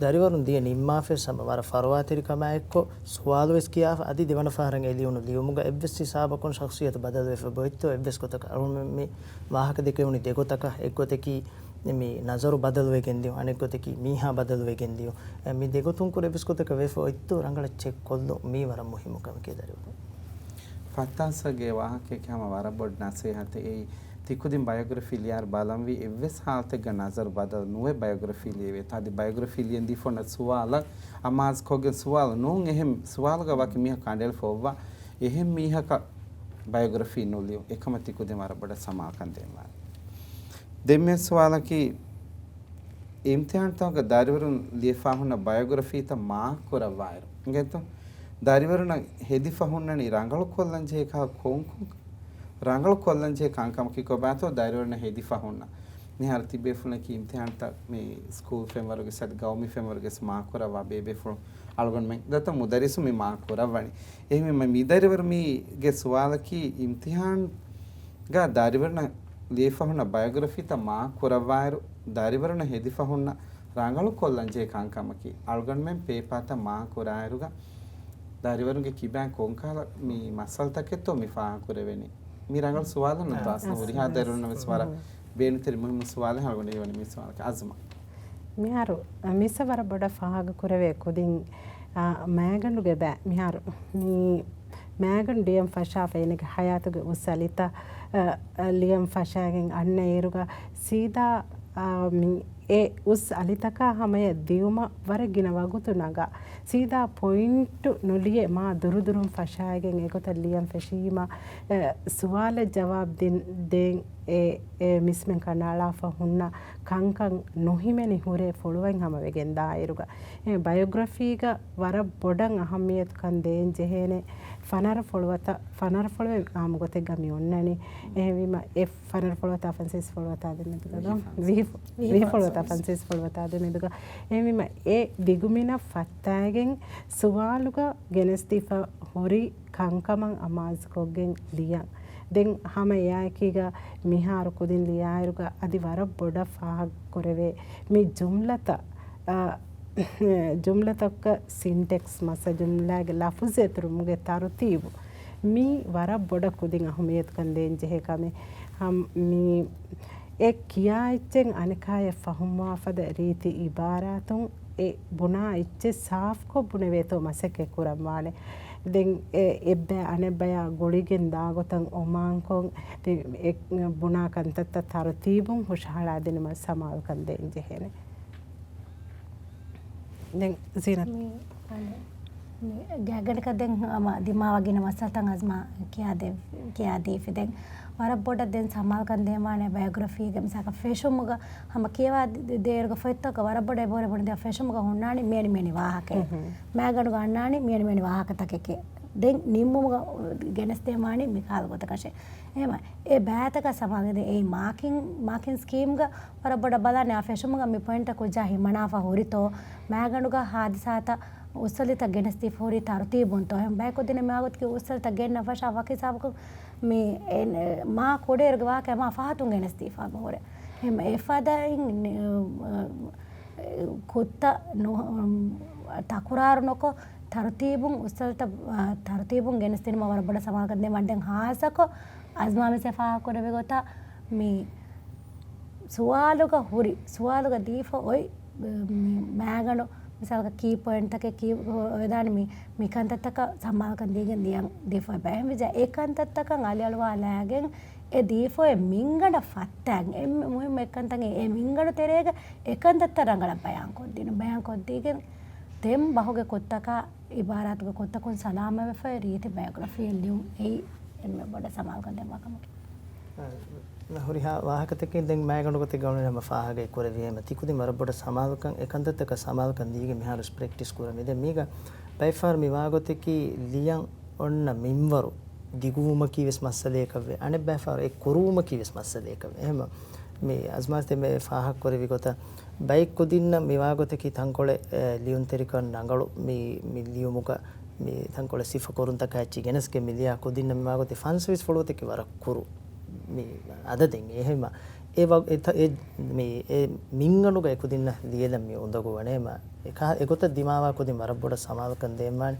ދަރިވަރުން ދިޔަ ނިންމާފައި ވެސް ހަމަ ވަރަށް ފަރުވާތެރިކަމާއެއްކޮށް، ސުވާލު ވެސް ކިޔާފަ، އަދި ދެވަނަ ފަހަރަށް އެ ލިޔުނު ލިޔުމުގަ އެއްވެސް ހިސާބަކުން ޝަޚްޞިއްޔަތު ބަދަލުވެފަ އޮތްތޯ. އެއްވެސް ގޮތަކަށް އަޅުގަނޑުމެން މި ވާހަކަ ދެކެވުނީ ދެގޮތަކަށް. އެއްގޮތަކީ މި ނަޒަރު ބަދަލުވެގެން ދިޔުން، އަނެއްގޮތަކީ މީހާ ބަދަލުވެގެން ދިޔުން. އެ، މި ދެގޮތުން ކުރެ އެއްވެސް ގޮތަކަށް ވެފަ އޮތްތޯ ރަނގަޅަށް ޗެކް ކޮށްލުން މީ ވަރަށް މުހިއްމު ކަމެކޭ ދަރިވަރުން. ފައްތާސްގެ ވާހަކައެއް ހަމަ ވަރަށް ބޮޑު ނަސޭހަތެއް. އެއީ ތިކުދިން ބަޔޮގްރަފީ ލިޔާއިރު ބަލަންވީ އެއްވެސް ހާލަތެއްގަ ނަޒަރު ބަދަލު ނުވެ ބަޔޮގްރަފީ ލިޔެވޭތޯ. އަދި ބަޔޮގްރަފީ ލިޔަން ދީފަ އޮންނަ ސުވާލަށް އަމާޒުކޮށްގެން ސުވާލު ނޫން އެހެން ސުވާލުގަ ވަކި މީހަކު ކަނޑައެޅިފަ އޮއްވާ އެހެން މީހަކަށް ބަޔޮގްރަފީ ނުލިޔުން. އެކަމަށް ތިކުދިން ވަރަށް ބޮޑަށް ސަމާލުކަން ދޭންވާނެ. ދެން މި ސުވާލަކީ، އިމްތިހާންތަކުގަ ދަރިވަރުން ލިޔެފަ ހުންނަ ބަޔޮގްރަފީތައް މާކް ކުރައްވާއިރު، އިނގޭތޯ؟ ދަރިވަރުންނަށް ހެދިފަ ހުންނަނީ ރަނގަޅު ކޮށްލަން ޖެހޭ ކަހަލަ ކޮން، ރަނގަޅު ކޮށްލަން ޖެހޭ ކަންކަމަކީ ކޮބާތޯ؟ ދަރިވަރުންނަށް ހެދިފަ ހުންނަ. މިހާރު ތިބޭފުޅަކީ އިމްތިހާންތައް މި ސްކޫލް ފެންވަރުގެ ސަތް ގައުމީ ފެންވަރުގެ މާކް ކުރައްވާ ބޭބޭފުޅުން އަޅުގަނޑުމެން ދަތަ މުދައްރިސު މި މާކް ކުރައްވަނީ. އެހެންވީމަ މި ދަރިވަރު މީގެ ސުވާލަކީ އިމްތިހާން ގަ ދަރިވަރުންނަށް ލިޔެފަ ހުންނަ ބަޔޮގްރަފީތައް މާކް ކުރައްވާއިރު، ދަރިވަރުންނަށް ހެދިފަ ހުންނަ ރަނގަޅު ކޮށްލަންޖެހޭ ކަންކަމަކީ. އަޅުގަނޑުމެން ޕޭޕާތައް މާކުރާއިރުގަ ދަރިވަރުންގެ ކިބައިން ކޮންކަހަލަ މި މައްސަލަތަކެއްތޯ މި ފާހަގަކުރެވެނީ. މި ރަނގަޅު ސުވާލެއް ނުތާސް ހުރިހާ ދަރިވަރުންނަށް ވެސް ވަރަށް ބޭނުންތެރި މުހިއްމު ސުވާލެއް އަޅުގަނޑު ހީވަނީ މި ސުވާލަކަށް. އަޒްމާ. މިހާރު މިސް ވަރަށް ބޮޑަށް ފާހަގަކުރެވޭ ކުދިން، އާ، މައިގަނޑުގެ ބައި މިހާރު މި މައިގަނޑު ލިޔަން ފަށާފަ އޭނަގެ ހަޔާތުގެ އުސް އަލިތައް، އަ، އަ، ލިޔަން ފަށާގެން އަންނަ އިރުގަ ސީދާ، އާ، މި އެ އުސް އަލިތަކާ ހަމަޔަށް ދިއުމަށް ވަރަށް ގިނަ ވަގުތު ނަގާ، ސީދާ ޕޮއިންޓު ނުލިޔެ މާ ދުރުދުރުން ފަށާގެން އެގޮތަށް ލިޔަން ފެށީމަ، އެ، ސުވާލަށް ޖަވާބު ދިން، ދޭން އެ، އެ މިސްމެން ކަނޑައަޅާފަ ހުންނަ ކަންކަން ނުހިމެނި ހުރޭ ފޮޅުވަތް ހަމަވެގެން ދާއިރުގަ، އެ ބަޔޮގްރަފީގަ ވަރަށް ބޮޑަށް އަހައްމިޔަތުކަން ދޭން ޖެހޭނެ ފަނަރަ ފޮޅުވަތަށް، ފަނަރަ ފޮޅުވެ އާއްމު ގޮތެއްގަ މި އޮންނަނީ. އެހެންވީމަ، އެ ފަނަރަ ފޮޅުވަތާ ފަންސަވީސް ފޮޅުވަތާ ދެމެދުގަ ދޯ؟ ވިހި ފޮ-، ވިހި ފޮޅުވަތާ ފަންސަވީސް ފޮޅުވަތާ ދެމެދުގަ. އެހެންވީމަ، އެ ދިގުމިނަށް ފައްތާގެން ސުވާލުގަ ގެނެސްދީފަ ހުރި ކަންކަމަށް އަމާޒުކޮށްގެން ލިޔަން. ދެން ހަމަ އެއާއެކީގަ މިހާރު ކުދިން ލިޔާއިރުގަ އަދި ވަރަށް ބޮޑަށް ފާހަގަކުރެވޭ މި ޖުމްލަތައް، އަ، ޖުމްލަތަކަށް ސިންޓެކްސް މައްސަ ޖުމްލާގެ ލަފުޒު އެތުރުމުގެ ތަރުތީބު މީ ވަރަށް ބޮޑަށް ކުދިން އަހުމިއްޔަތުކަން ދޭން ޖެހޭ ކަމެއް. ހަމް-، މީ އެ ކިޔާ އެއްޗެއް އަނެކާޔަށް ފަހުމްވާފަދަ ރީތި އިބާރާތުން އެ ބުނާ އެއްޗެއް ސާފްކޮށް ބުނެވޭތޯ މަސައްކަތް ކުރަންވާނެ. ދެން އެ އެއްބައި އަނެއްބަޔާ ގުޅިގެން ދާގޮތަށް އޮމާންކޮށް، ދެން އެ ބުނާ ކަންތައްތައް ތަރުތީބުން ހުށަހަޅާދިނުމަށް ސަމާލުކަން ދޭން ޖެހޭނެ. ދެން ޒީނަތް. މި، މި ގާތްގަނޑަކަށް ދެން ހަމަ ދިމާވާ ގިނަ މައްސަލަތައް އަޒްމާ ކިޔާދެ-، ކިޔާދީފި. ދެން ވަރަށް ބޮޑަށް ދެން ސަމާލުކަން ދޭންވާނެ ބަޔޮގްރަފީގެ މިސާލަކަށް ފެށުމުގަ ހަމަ ކިޔަވާ ދޭ-، ދޭއިރުގަ ފޮތްތަކަށް ވަރަށް ބޮޑަށް އެބަހުރި ބުނެދޭ ފެށުމުގަ ހުންނާނީ މިއަނި މިއަނި ވާހަކައެއް. މައިގަނޑުގަ އަންނާނީ މިއަނި މިއަނި ވާހަކަތަކެކޭ. ދެން ނިންމުމުގަ ގެނެސްދޭންވާނީ މިކަހަލަ ގޮތަކަށެއް. އެހެމަ އެ ބައިތަކަށް ސަމާލުކަން ދޭ. އެއީ މާކިން، މާކިން ސްކީމްގަ ވަރަށް ބޮޑަށް ބަލާނެ އާ ފެށުމުގަ މި ޕޮއިންޓަށް ކުއްޖާ ހިމަނާފަ ހުރިތޯ، މައިގަނޑުގަ ހާދިސާތައް އުސްއަލިތައް ގެނެސްދީފަ ހުރީ ތަރުތީބުންތޯ. އެހެން ބަޔަކު ދިނަ މިވާގޮތަކީ އުސްއަލިތައް ގެންނަ ފަށާ ވަކި ހިސާބަކުން މި އެ-، މާ ކުޑައިރުގެ ވާހަކަ މާ ފަހަތުން ގެނެސްދީފަ ހުރޭ. އެހެން އެފަދައިން ނި-، ކުއްތައް ނު-، ތަކުރާރު ނުކޮށް، ތަރުތީބުން އުސްއަލިތައް، އާ، ތަރުތީބުން ގެނެސްދިނުމަށް ވަރަށް ބޮޑަށް ސަމާލުކަން ދޭން ވާނެ. ދެން ހާއްސަކޮށް އަޒްމާ މިސް ފާހަގަކުރެއްވި ގޮތަށް މި ސުވާލުގަ ހުރި، ސުވާލުގަ ދީފަ އޮތް، މި މައިގަނޑު މިސާލަކަށް ކީ ޕޮއިންޓްތަކެއް ކީ އޮވެދާނެ މި، މި ކަންތައްތަކަށް ސަމާލުކަން ދީގެން ދިޔަން ދީފަ އޮތް ބައެއް ވިޒާ އެ ކަންތައްތަކަށް އަލިއަޅުވާލާގެން އެ ދީފަ އޮތް މިންގަނޑަށް ފައްތާގެން އެންމެ މުހިއްމު އެއްކަންތައް އެ މިންގަނޑު ތެރޭގަ އެކަންތައްތައް ރަނގަޅަށް ބަޔާންކޮށްދިނުން، ބަޔާންކޮށްދީގެން ދެން ބަހުގެ ކުއްތަކާ އިބާރާތުގެ ކުއްތަކުން ސަލާމަތްވެފައި ރީތި ބަޔޮގްރަފީއެއް ލިޔުން އެއީ އެންމެ ބޮޑަށް ސަމާލުކަން ދޭންވާ ކަމަކީ. އަ، ހުރިހާ ވާހަކަތަކެއް ދެން މައިގަނޑު ގޮތެއް ގަވަނު ހަމަ ފާހަގައެއް ކުރެވި ހަމަ ތިކުދިން ވަރަށް ބޮޑަށް ސަމާލުކަން އެކަންތައްތަކަށް ސަމާލުކަން ދީގެން މިހާރު ޕްރެކްޓިސް ކުރަމި. ދެން މީގަ ބައެއްފަހަރު މި ވާގޮތަކީ ލިޔަން އޮންނަ މިންވަރު ދިގުވުމަކީ ވެސް މައްސަލައަކަށްވޭ. އަނެއް ބައިފަހަރު އެ ކުރުވުމަކީ ވެސް މައްސަލައަކަށްވޭ. އެހެން މި އަޒްމާސް ދެންމެ ފާހަގަކުރެއްވި ގޮތަށް ބައެއް ކުދިންނަށް މި ވާގޮތަކީ ތަންކޮޅެއް، އެ، ލިޔުންތެރިކަން ރަނގަޅު މި، މި ލިޔުމުގަ މި ތަންކޮޅެއް ސިފަ ކުރުންތަކާ އެއްޗެއް ގެނެސްގެން މި ލިޔާ ކުދިންނަށް މި ވާގޮތެއް ފަންސަވީސް ފޮޅުވަތަކީ ވަރަށް ކުރު މި އަދަދެއް. އެހެންމަ އެ ވަ-، އެ ތަ-، އެ މި، އެ މިންގަނޑުގަ އެ ކުދިންނަށް ލިޔެލަން މި އުނދަގޫވަނީ. އެހެންމަ އެކަ-، އެގޮތަށް ދިމާވާ ކުދިން ވަރަށް ބޮޑަށް ސަމާލުކަން ދޭންވާނެ.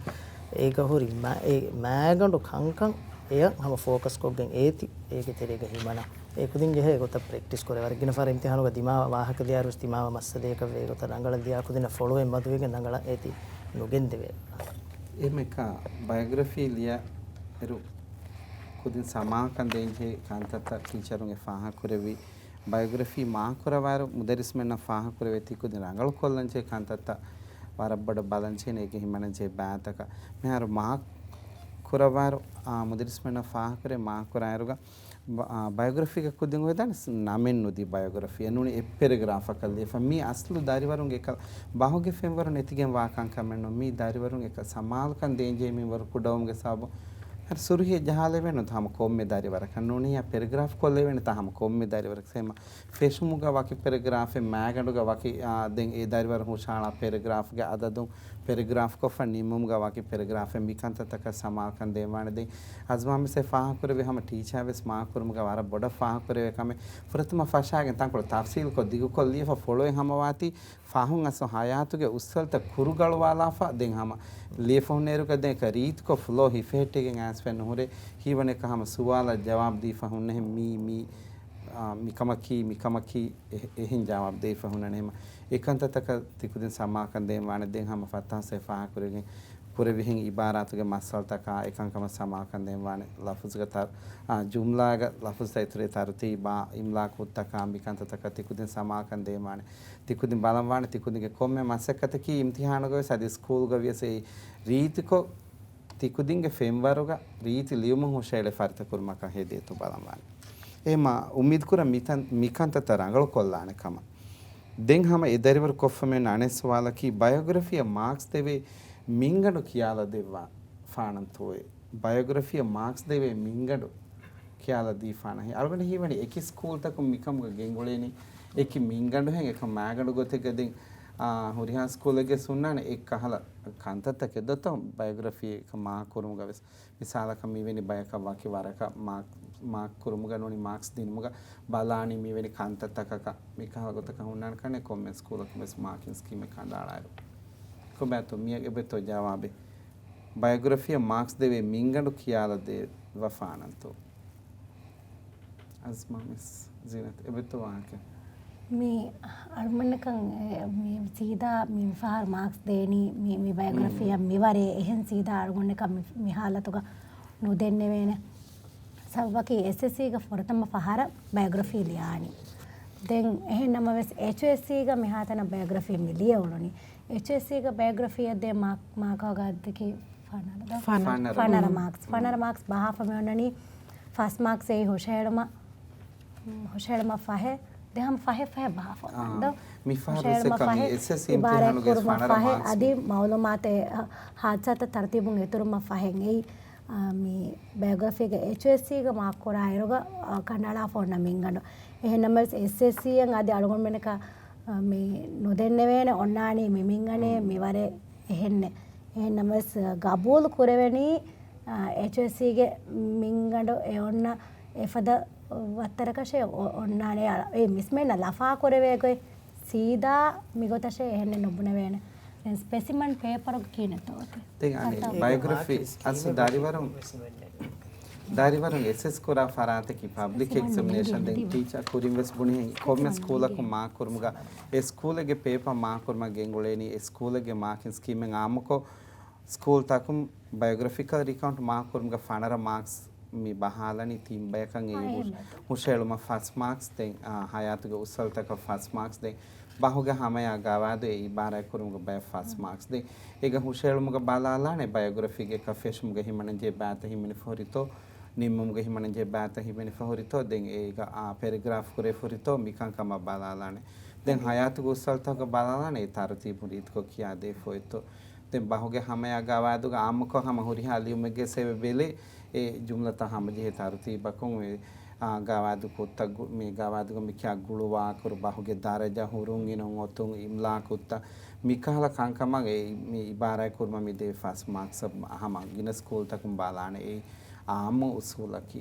އޭގަ ހުރި މަ-، އެ މައިގަނޑު ކަންކަން އެޔަށް ހަމަ ފޯކަސްކޮށްގެން އޭތި އޭގެ ތެރޭގަ ހިމަނާ. އެ ކުދިން ޖެހޭ ގޮތަށް ޕްރެކްޓިސް ކުރޭ. ވަރަށް ގިނަ ފަހަރަށް އިމްތިހާނުގަ ދިމާވާ ވާހަކަ ލިޔާއިރުވެސް ދިމާވާ މައްސަލައަކަށް ވޭ ގޮތަށް ރަނގަޅަށް ލިޔާ ކުދިންނަށް ފޮޅުވަތް މަދުވެގެން ރަނގަޅަށް އޭތި ނުގެންދެވޭ. އެހެން އެކަ ބަޔޮގްރަފީ ލިޔާއިރު ކުދިން ސަމާލުކަން ދޭންޖެހޭ ކަންތައްތައް ޓީޗަރުން އެ ފާހަގަކުރެއްވި. ބަޔޮގްރަފީ މާކުރައްވާއިރު މުދައްރިސްމެންނަށް ފާހަގަކުރެވޭ ތި ކުދިން ރަނގަޅުކޮށްލަންޖެހޭ ކަންތައްތައް ވަރަށް ބޮޑަށް ބަލަންޖެހޭނެ އޭގެ ހިމަނަންޖެހޭ ބައިތަކަށް. މިހާރު މާކުރައްވާއިރު، އާ، މުދައްރިސްމެންނަށް ފާހަގަކުރޭ މާކުރާއިރުގަ ބަ-، އާ، ބަޔޮގްރަފީގެ ކުދިން އޮވެދާނެ ނަމެއް ނުދީ ބަޔޮގްރަފީ. އެނޫނީ އެއް ޕެރެގްރާފަކަށް ލިޔެފަ. މީ އަސްލު ދަރިވަރުންގެ އެކަ ބަހުގެ ފެންވަރު ނެތިގެން ވާ ކަންކަމެއް ނޫން. މީ ދަރިވަރުން އެކަ ސަމާލުކަން ދޭންޖެހޭ މިންވަރު ކުޑަވުމުގެ ސަބަބުން ހަރު ސުރުހިއެއް ޖަހާލެވޭނެ ހަމަ ކޮންމެ ދަރިވަރަކަށް ނޫނީ އާ ޕެރެގްރާފް ކޮށްލެވޭނެތާ ހަމަ ކޮންމެ ދަރިވަރަކަށް. އެހެންމަ ފެށުމުގަ ވަކި ޕެރެގްރާފެއް މައިގަނޑުގަ ވަކި، އާ، ދެން އެ ދަރިވަރުން ހުށަހަޅާ ޕެރެގްރާފްގެ އަދަދުން ޕެރެގްރާފް ކޮށްފަ ނިމުމުގަ ވަކި ޕެރެގްރާފެއް މިކަންތައްތަކަށް ސަމާލުކަން ދޭންވާނެ. ދެން އަޒްމާ މިސް އެ ފާހަގަކުރެއްވި ހަމަ ޓީޗާ ވެސް މާކުރުމުގަ ވަރަށް ބޮޑަށް ފާހަގަކުރެވޭ ކަމެއް ފުރަތަމަ ފަށާގެން ތަންކޮޅު ތަފްސީލްކޮށް ދިގުކޮށް ލިޔެފަ ފޮޅުވެ ހަމަވާތީ ފަހުން އަސްލު ހަޔާތުގެ އުސްވަލްތައް ކުރުގަޅުވާލާފަ ދެން ހަމަ ލިޔެފަ ހުންނައިރުގަ ދެން އެކަ ރީތިކޮށް ފްލޯ ހިފެހެއްޓިގެން އައިސްފެއް ނުހުރޭ. ހީވަނެކަ ހަމަ ސުވާލަށް ޖަވާބު ދީފަ ހުންނަހެން މީ މީ އާ، މިކަމަކީ، މިކަމަކީ އެ-، އެހެން ޖަވާބު ދެވިފަ ހުންނަނީމަ، އެކަންތައްތަކަށް ތިކުދިން ސަމާލުކަން ދޭން ވާނެ. ދެން ހަމަ ފަތާސް އެ ފާހަގަކުރެވިގެން ކުރެވިހެން އިބާރާތުގެ މައްސަލަތަކާ އެކަންކަމަށް ސަމާލުކަން ދޭން ވާނެ. ލަފުޒުގެ ތަރ-، އާ، ޖުމްލާގަ ލަފުޒުތައް އިތުރު ތަރުތީބާ، އިމްލާ ކުށްތަކާ މިކަންތައްތަކަށް ތިކުދިން ސަމާލުކަން ދޭން ވާނެ. ތިކުދިން ބަލަން ވާނެ ތިކުދިންގެ ކޮންމެ މަސައްކަތަކީ އިމްތިހާނުގަ ވެސް އަދި ސްކޫލްގަ ވިޔަސް އެއީ ރީތިކޮށް ތިކުދިންގެ ފެންވަރުގަ ރީތި ލިޔުމުން ހުށަހެޅޭ ފަރިތަކުރުމަކަށް ހެދޭތޯ ބަލަންވާނެ. އެހެމަ އުއްމީދުކުރަން މިތަން-، މިކަންތައްތައް ރަނގަޅުކޮށްލާނެ ކަމަށް. ދެން ހަމަ އެ ދަރިވަރު ކޮށްފަ މި އަނެއް ސުވާލަކީ، ބަޔޮގްރަފީއަށް މާކްސް ދެވޭ މިންގަނޑު ކިޔާލަ ދެއްވާ ފާނަންތޯއޭ؟ ބަޔޮގްރަފީއަށް މާކްސް ދެވޭ މިންގަނޑު ކިޔާލަ ދީފާނަހެން. އަޅުގަނޑަށް ހީވަނީ އެކި ސްކޫލްތަކުން މިކަމުގަ ގެންގުޅޭނީ އެކި މިންގަނޑުހެން އެކަ މާގަނޑު ގޮތެއްގަ ދެން، އާ، ހުރިހާ ސްކޫލެއްގެ ސުންނާނެ އެއް ކަހަލަ ކަންތައްތަކެއް ދޮތޯ ބަޔޮގްރަފީ އެކަ މާކުރުމުގަ ވެސް. މިސާލަކަށް މިވެނި ބަޔަކަށް ވަކި ވަރަކަށް މާކް، މާކް ކުރުމުގަ ނޫނީ މާކްސް ދިނުމުގަ ބަލާނީ މިވެނި ކަންތައްތަކަކަށް މިކަހަލަ ގޮތަކަށް ހުންނާނެ ކަންނޭ ކޮންމެ ސްކޫލަކުން ވެސް މާކިން ސްކީމެއް ކަނޑައަޅާއިރު. ކޮބާތޯ މިއަށް އެބަތޯ ޖަވާބެއް؟ ބަޔޮގްރަފީއަށް މާކްސް ދެވޭ މިންގަނޑު ކިޔާލަ ދެއްވަފާނަންތޯ؟ އަޒްމާ މިސް ޒީނަތް އެބަތޯ ވާހަކަ؟ މި އަޅުގަނޑަކަށް އެ، މި ސީދާ މި ފަހަރު މާކްސް ދޭނީ މި، މި ބަޔޮގްރަފީއަށް މިވަރޭ އެހެން ސީދާ އަޅުގަނޑަކަށް މި، މި ހާލަތުގަ ނުދެންނެވޭނެ. ސަބަބަކީ އެސްއެސްސީގަ ފުރަތަމަ ފަހަރަށް ބަޔޮގްރަފީ ލިޔާނީ. ދެން އެހެން ނަމަވެސް އެޗްއެސްސީގަ މިހާތަނަށް ބަޔޮގްރަފީ މި ލިޔެ އުޅުނީ. އެޗްއެސްސީގަ ބަޔޮގްރަފީއަށް ދޭ މާ-، މާކާގަ އަދަކީ ފަނަރަ ދޯ؟ ފަނަރަ. ފަނަރަ މާކްސް. ފަނަރަ މާކްސް ބަހާފަ މިއޮންނަނީ ފަސް މާކްސް އެއީ ހުށަހެޅުމަށް، ހުށަހެޅުމަށް ފަހެ، ދެހަމަ ފަހެ ފަހެ ބަހާފަ އާ، އޮންނަން ދޯ؟ މި ފަހަރު ހުށަހެޅުމަށް އެސެސް ފަހެ، އިމްތިހާނުގެ އިބާރާތް ކުރުމަށް ފަނަރަ ފަހެ، މާކްސް އަދި މި މައުލޫމާތެއް، ހާދިސާތައް ތަރުތީބުން އިތުރުމަށް ފަހެ އެއީ، އާ، މި ބަޔޮގްރަފީގެ އެޗްއެސްސީގަ މާކް ކުރާ އިރުގަ، އާ، ކަނޑައަޅާފަ އޮންނަ މިންގަނޑު. އެހެން ނަމަވެސް އެސްއެސްސީއަށް އަދި އަޅުގަނޑުމެންނަކަށް، އާ، މި ނުދެންނެވޭނެ އޮންނާނީ މި މިންގަނޑޭ މިވަރޭ އެހެންނެއް. އެހެން ނަމަވެސް ގަބޫލު ކުރެވެނީ، އާ، އެޗްއެސްސީގެ މިންގަނޑު އެ އޮންނަ އެފަދަ ވައްތަރަކަށޭ އޮ-، އޮންނާނެ. އަ، އެ މިސްމެންނަށް ލަފާ ކުރެވޭ ގޮތް ސީދާ މިގޮތަށޭ އެހެންނެއް ނުބުނެވޭނެ. ދެން ސްޕެސިމަން ޕޭޕަރުގަ ކިހިނެއްތޯ އޮތީ؟ ދެން އަނެއް ކަންތައް ބަޔޮގްރަފީ މާކިން ސްކީމެއް އަސްލު ދަރިވަރުން، ދަރިވަރުން އެސެސް ކުރާ ފަރާތަކީ ޕަބްލިކް އެކްޒަމިނޭޝަން. ދެން ޓީޗާ ކުރިން ވެސް ބުނިހެން ކޮންމެ ސްކޫލަކުން މާކް ކުރުމުގަ އެ ސްކޫލެއްގެ ޕޭޕަރ މާކް ކުރުމަށް ގެންގުޅޭނީ އެ ސްކޫލެއްގެ މާކިން ސްކީމެއް އާއްމުކޮށް، ސްކޫލްތަކުން ބަޔޮގްރަފިކަލް އެކައުންޓް މާކް ކުރުމުގަ ފަނަރަ މާކްސް މި ބަހާލަނީ ތިން ބަޔަކަށް. އެއީ ހުށަހެޅުމަށް ފަސް މާކްސް، ދެން، އާ، ހަޔާތުގެ އުސްވަލްތަކަށް ފަސް މާކްސް، ދެން ބަހުގެ ހަމަޔާ ގަވާއިދު އެ އިބާރާތް ކުރުމުގަ ބަޔަށް ފަސް މާކްސް. ދެން އޭގަ ހުށަހެޅުމުގަ ބަލާލާނެ ބަޔޮގްރަފީގެ އެކަށް ފެށުމުގަ ހިމަނަންޖެހޭ ބައިތައް ހިމެނިފަ ހުރިތޯ، ނިންމުމުގަ ހިމަނަންޖެހޭ ބައިތައް ހިމެނިފަ ހުރިތޯ، ދެން އޭގަ، އާ، ޕެރެގްރާފް ކުރެފަ ހުރިތޯ، މިކަންކަމަށް ބަލާލާނެ. ދެން ހަޔާތުގެ އުސްވަލްތަކުގަ ބަލާލާނެ އެ ތަރުތީބު ރީތިކޮށް ކިޔާދޭފަ އޮތްތޯ. ދެން ބަހުގެ ހަމަޔާ ގަވާއިދުގަ އާއްމުކޮށް ހަމަ ހުރިހާ ލިޔުމެއްގެ ސެވެ ބެލެ އެ ޖުމްލަތައް ހަމަޖެހޭ ތަރުތީބަކުން އެ، އާ، ގަވާއިދު ކުށްތައް ގު-، މި ގަވާއިދުގަ މި ކިޔާ ގުޅުވާކުރު ބަހުގެ ދަރަޖަ ހުރުން އިނުން އޮތުން އިމްލާ ކުށްތައް މިކަހަލަ ކަންކަމަށް އެ މި އިބާރާތް ކުރުމަށް މި ދޭ ފަސް މާކްސް ހަމަ ގިނަ ސްކޫލްތަކުން ބަލާނެ އެ އާއްމު އުސޫލަކީ.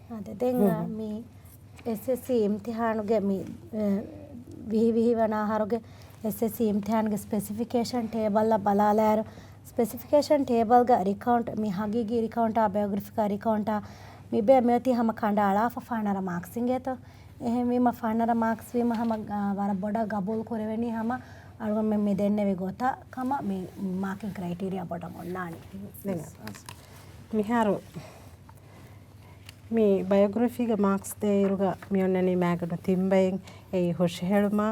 އާދެ، ދެން، އާ، މި އެސްއެސްސީ އިމްތިހާނުގެ މި، އެ، ވިހި ވިހި ވަނަ އަހަރުގެ އެސްއެސްސީ އިމްތިހާނުގެ ސްޕެސިފިކޭޝަން ޓޭބަލްއަށް ބަލާލާއިރު، ސްޕެސިފިކޭޝަން ޓޭބަލްގަ ރިކައުންޓް، މި ހަގީގީ ރިކައުންޓާ ބަޔޮގްރަފިކަލް ރިކައުންޓާ މި ބޭ މިއޮތީ ހަމަ ކަނޑައަޅާފަ ފަނަރަ މާކްސް އިނގޭތޯ. އެހެންވީމަ ފަނަރަ މާކްސް ވީމަ ހަމަ، އާ، ވަރަށް ބޮޑަށް ގަބޫލު ކުރެވެނީ ހަމަ އަޅުގަނޑުމެން މި ދެންނެވި ގޮތަށް ކަމަށް މި މާކިން ކްރައިޓީރިއާ ބޮޑަށް އޮންނާނީ. ދެން މިހާރު މި ބަޔޮގްރަފީގެ މާކްސް ދޭއިރުގަ މި އޮންނަނީ މާގަނޑު ތިން ބައެއް. އެއީ ހުށަހެޅުމާ،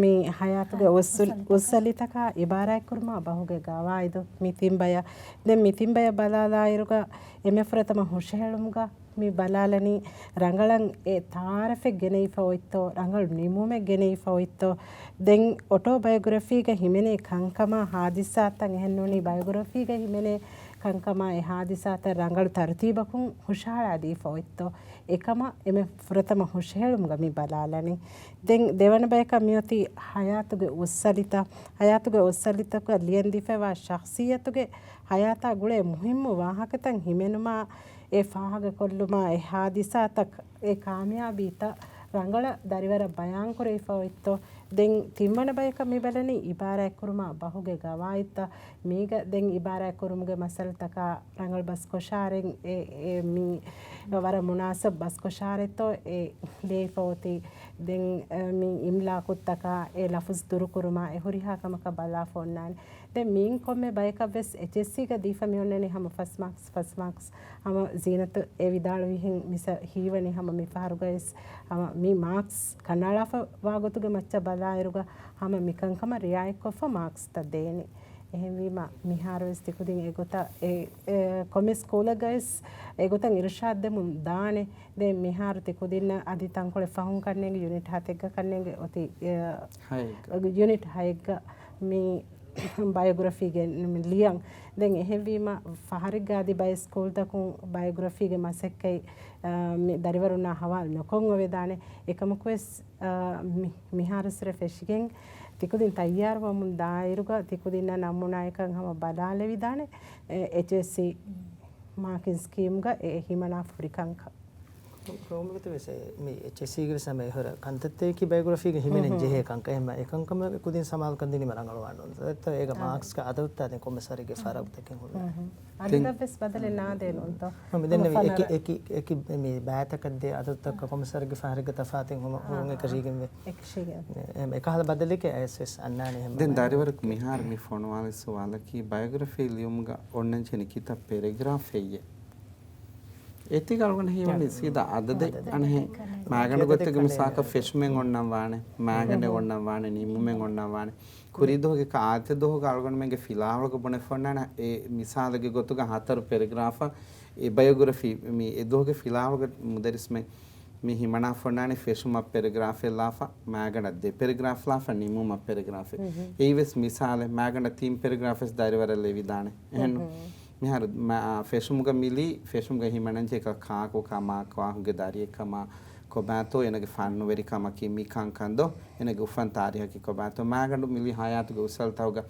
މި ހަޔާތުގެ އުސް-، އުސްއަލިތަކާ އިބާރާތްކުރުމާ ބަހުގެ ގަވާއިދު މި ތިން ބަޔަށް. ދެން މި ތިން ބަޔަށް ބަލާލާއިރުގަ އެންމެ ފުރަތަމަ ހުށަހެޅުމުގަ މި ބަލާލަނީ ރަނގަޅަށް އެ ތައާރަފެއް ގެނެވިފަ އޮތްތޯ، ރަނގަޅު ނިމުމެއް ގެނެވިފަ އޮތްތޯ. ދެން އޮޓޯބަޔޮގްރަފީގަ ހިމެނޭ ކަންކަމާ ހާދިސާތައް އެހެންނޫނީ ބަޔޮގްރަފީގަ ހިމެނޭ ކަންކަމާ އެ ހާދިސާތައް ރަނގަޅު ތަރުތީބަކުން ހުށަހަޅާ ދީފަ އޮތްތޯ؟ އެކަމަށް އެންމެ ފުރަތަމަ ހުށަހެޅުމުގަ މި ބަލާލަނީ. ދެން ދެވަނަ ބަޔަކަށް މިއޮތީ ހަޔާތުގެ އުއްސަލިތައް. ހަޔާތުގެ އުއްސަލިތަކަށް ލިޔަން ދީފައިވާ ޝަޚްޞިއްޔަތުގެ ހަޔާތާ ގުޅޭ މުހިއްމު ވާހަކަތައް ހިމެނުމާ، އެ ފާހަގަކޮށްލުމާ، އެ ހާދިސާތައް އެ ކާމިޔާބީތައް ރަނގަޅަށް ދަރިވަރަށް ބަޔާންކުރެވިފަ އޮތްތޯ؟ ދެން ތިންވަނަ ބަޔަކަށް މި ބަލަނީ އިބާރާތްކުރުމާ ބަހުގެ ގަވާއިދުތައް. މީގަ ދެން އިބާރާތްކުރުމުގެ މައްސަލަތަކާ ރަނގަޅު ބަސްކޮށާރެއް އެ، އެ މި ވަރަށް މުނާސަބު ބަސްކޮށާރެއްތޯ އެ ލިޔެފަ އޮތީ. ދެން، އެ، މި އިމްލާ ކުށްތަކާ އެ ލަފުޒު ދުރުކުރުމާ އެ ހުރިހާ ކަމަކަށް ބަލާފަ އޮންނާނެ. ދެން މިއިން ކޮންމެ ބަޔަކަށް ވެސް އެޗްއެސްސީގަ ދީފަ މި އޮންނަނީ ހަމަ ފަސް މާކްސް، ފަސް މާކްސް. ހަމަ ޒީނަތު އެ ވިދާޅުވިހެން މިސް ހީވަނީ ހަމަ މި ފަހަރުގައިސް ހަމަ މި މާކްސް ކަނޑައަޅާފަ ވާ ގޮތުގެ މައްޗަށް ބަލާއިރުގަ ހަމަ މިކަންކަމަށް ރިއާޔަތްކޮށްފަ މާކްސްތައް ދޭނެ. އެހެންވީމަ މިހާރުވެސް ތިކުދިން އެގޮތަށް އެ، އެ، ކޮންމެ ސްކޫލަކަށް ވެސް އެގޮތަށް އިރުޝާދް ދެމުން ދާނެ. ދެން މިހާރު ތިކުދިންނަށް އަދި ތަންކޮޅެއް ފަހުން ކަންނޭނގެ ޔުނިޓް ހަތެއްގަ ކަންނޭނގެ އޮތީ، އެ، ހައެއްގަ. ޔުނިޓް ހައެއްގަ މި ބަޔޮގްރަފީގެ ލިޔަން. ދެން އެހެންވީމަ، ފަހަރެއްގަ އަދި ބައެއް ސްކޫލްތަކުން ބަޔޮގްރަފީގެ މަސައްކަތް، އާ، މި ދަރިވަރުންނާ ހަވާލު ނުކޮށް އޮވެދާނެ. އެކަމަކުވެސް، އާ، މި، މިހާރުސްރެ ފެށިގެން ތިކުދިން ތައްޔާރުވަމުން ދާއިރުގަ ތިކުދިންނަށް ނަމޫނާއަކަށް ހަމަ ބަލާލެވިދާނެ، އެ، އެޗްއެސްސީ މާކިން ސްކީމްގަ އެ ހިމަނާ ފުރިކަންކަން. ކޮންމެގޮތެއް ވެސް މި އެޗްއެސްސީގެ ވެސް ހަމަ އެހޮރަ ކަންތައްތަކަކީ ބަޔޮގްރަފީގެ ހިމެނެން ޖެހޭ ކަންކަން. އެހެންމަ އެކަންކަމަށް ކުދިން ސަމާލުކަން ދިނީމަ ރަނގަޅުވާން ނޫން. އެތަ އޭގަ މާކްސްގެ އަދަދުތައް ދެން ކޮންމެ ސަރެއްގެ ފަރަގުތަކެއް ހުރޭ. އަދަދަށް ވެސް ބަދަލެއް ނާދޭ ނޫންތޯ؟ މި ދެން އެކި، އެކި، އެކި މި ބައިތަކަށް ދޭ އަދަދުތަކަށް ކޮންމެ ސަރެއްގެ ފަހަރެއްގަ ތަފާތެއް ހަމަ ހުރުން އެކަށީގެންވޭ. އެކަށީގެން. އެ، އެކަހަލަ ބަދަލެއްގެ އައިސް ވެސް އަންނާނެ އެހެން. ދެން ދަރިވަރަކު މިހާރު މި ފޮނުވާލި ސުވާލަކީ ބަޔޮގްރަފީ ލިޔުމުގަ އޮންނަންޖެހޭނީ ކިތައް ޕެރެގްރާފް ހެއްޔޭ؟ އޭތި އަޅުގަނޑަށް ހީވަނީ ސީދާ އަދަދެއް. އަނެއް މާގަނޑު ގޮތެއްގެ މިސާލަކަށް ފެށުމެއް އޮންނަން ވާނެ، މާގަނޑެއް އޮންނަން ވާނެ، ނިންމުމެއް އޮންނަން ވާނެ. ކުރީ ދުވަހުގެ އާދިއްތަ ދުވަހުގަ އަޅުގަނޑުމެންގެ ފިލާވަޅުގަ ބުނެފަ އޮންނާނެ، އެ މިސާލެއްގެ ގޮތުގަ ހަތަރު ޕެރެގްރާފަށް އެ ބަޔޮގްރަފީ، މި އެ ދުވަހުގެ ފިލާވަޅުގަ މުދައްރިސްމެން މި ހިމަނާފަ އޮންނާނެ ފެށުމަށް ޕެރެގްރާފެއް ލާފަ، މާގަނޑަށް ދެ ޕެރެގްރާފް ލާފަ، ނިންމުމަށް ޕެރެގްރާފެއް. އެއީ ވެސް މިސާލެއް، މާގަނޑަށް ތިން ޕެރެގްރާފް ވެސް ދަރިވަރަށް ލެވިދާނެ. އެހެންނު؟ މިހާރު މާ-، ފެށުމުގަ މިލީ، ފެށުމުގަ ހިމަނަންޖެހޭ ކާކު ކަމާ، ކާކުގެ ދަރިއެއް ކަމާ، ކޮބާތޯ އޭނަގެ ފަންނުވެރިކަމަކީ މި ކަންކަން ދޯ، އޭނަގެ އުފަން ތާރީހަކީ ކޮބާތޯ، މާގަނޑު މިލީ ހަޔާތުގެ އުއްސަލްތަކުގަ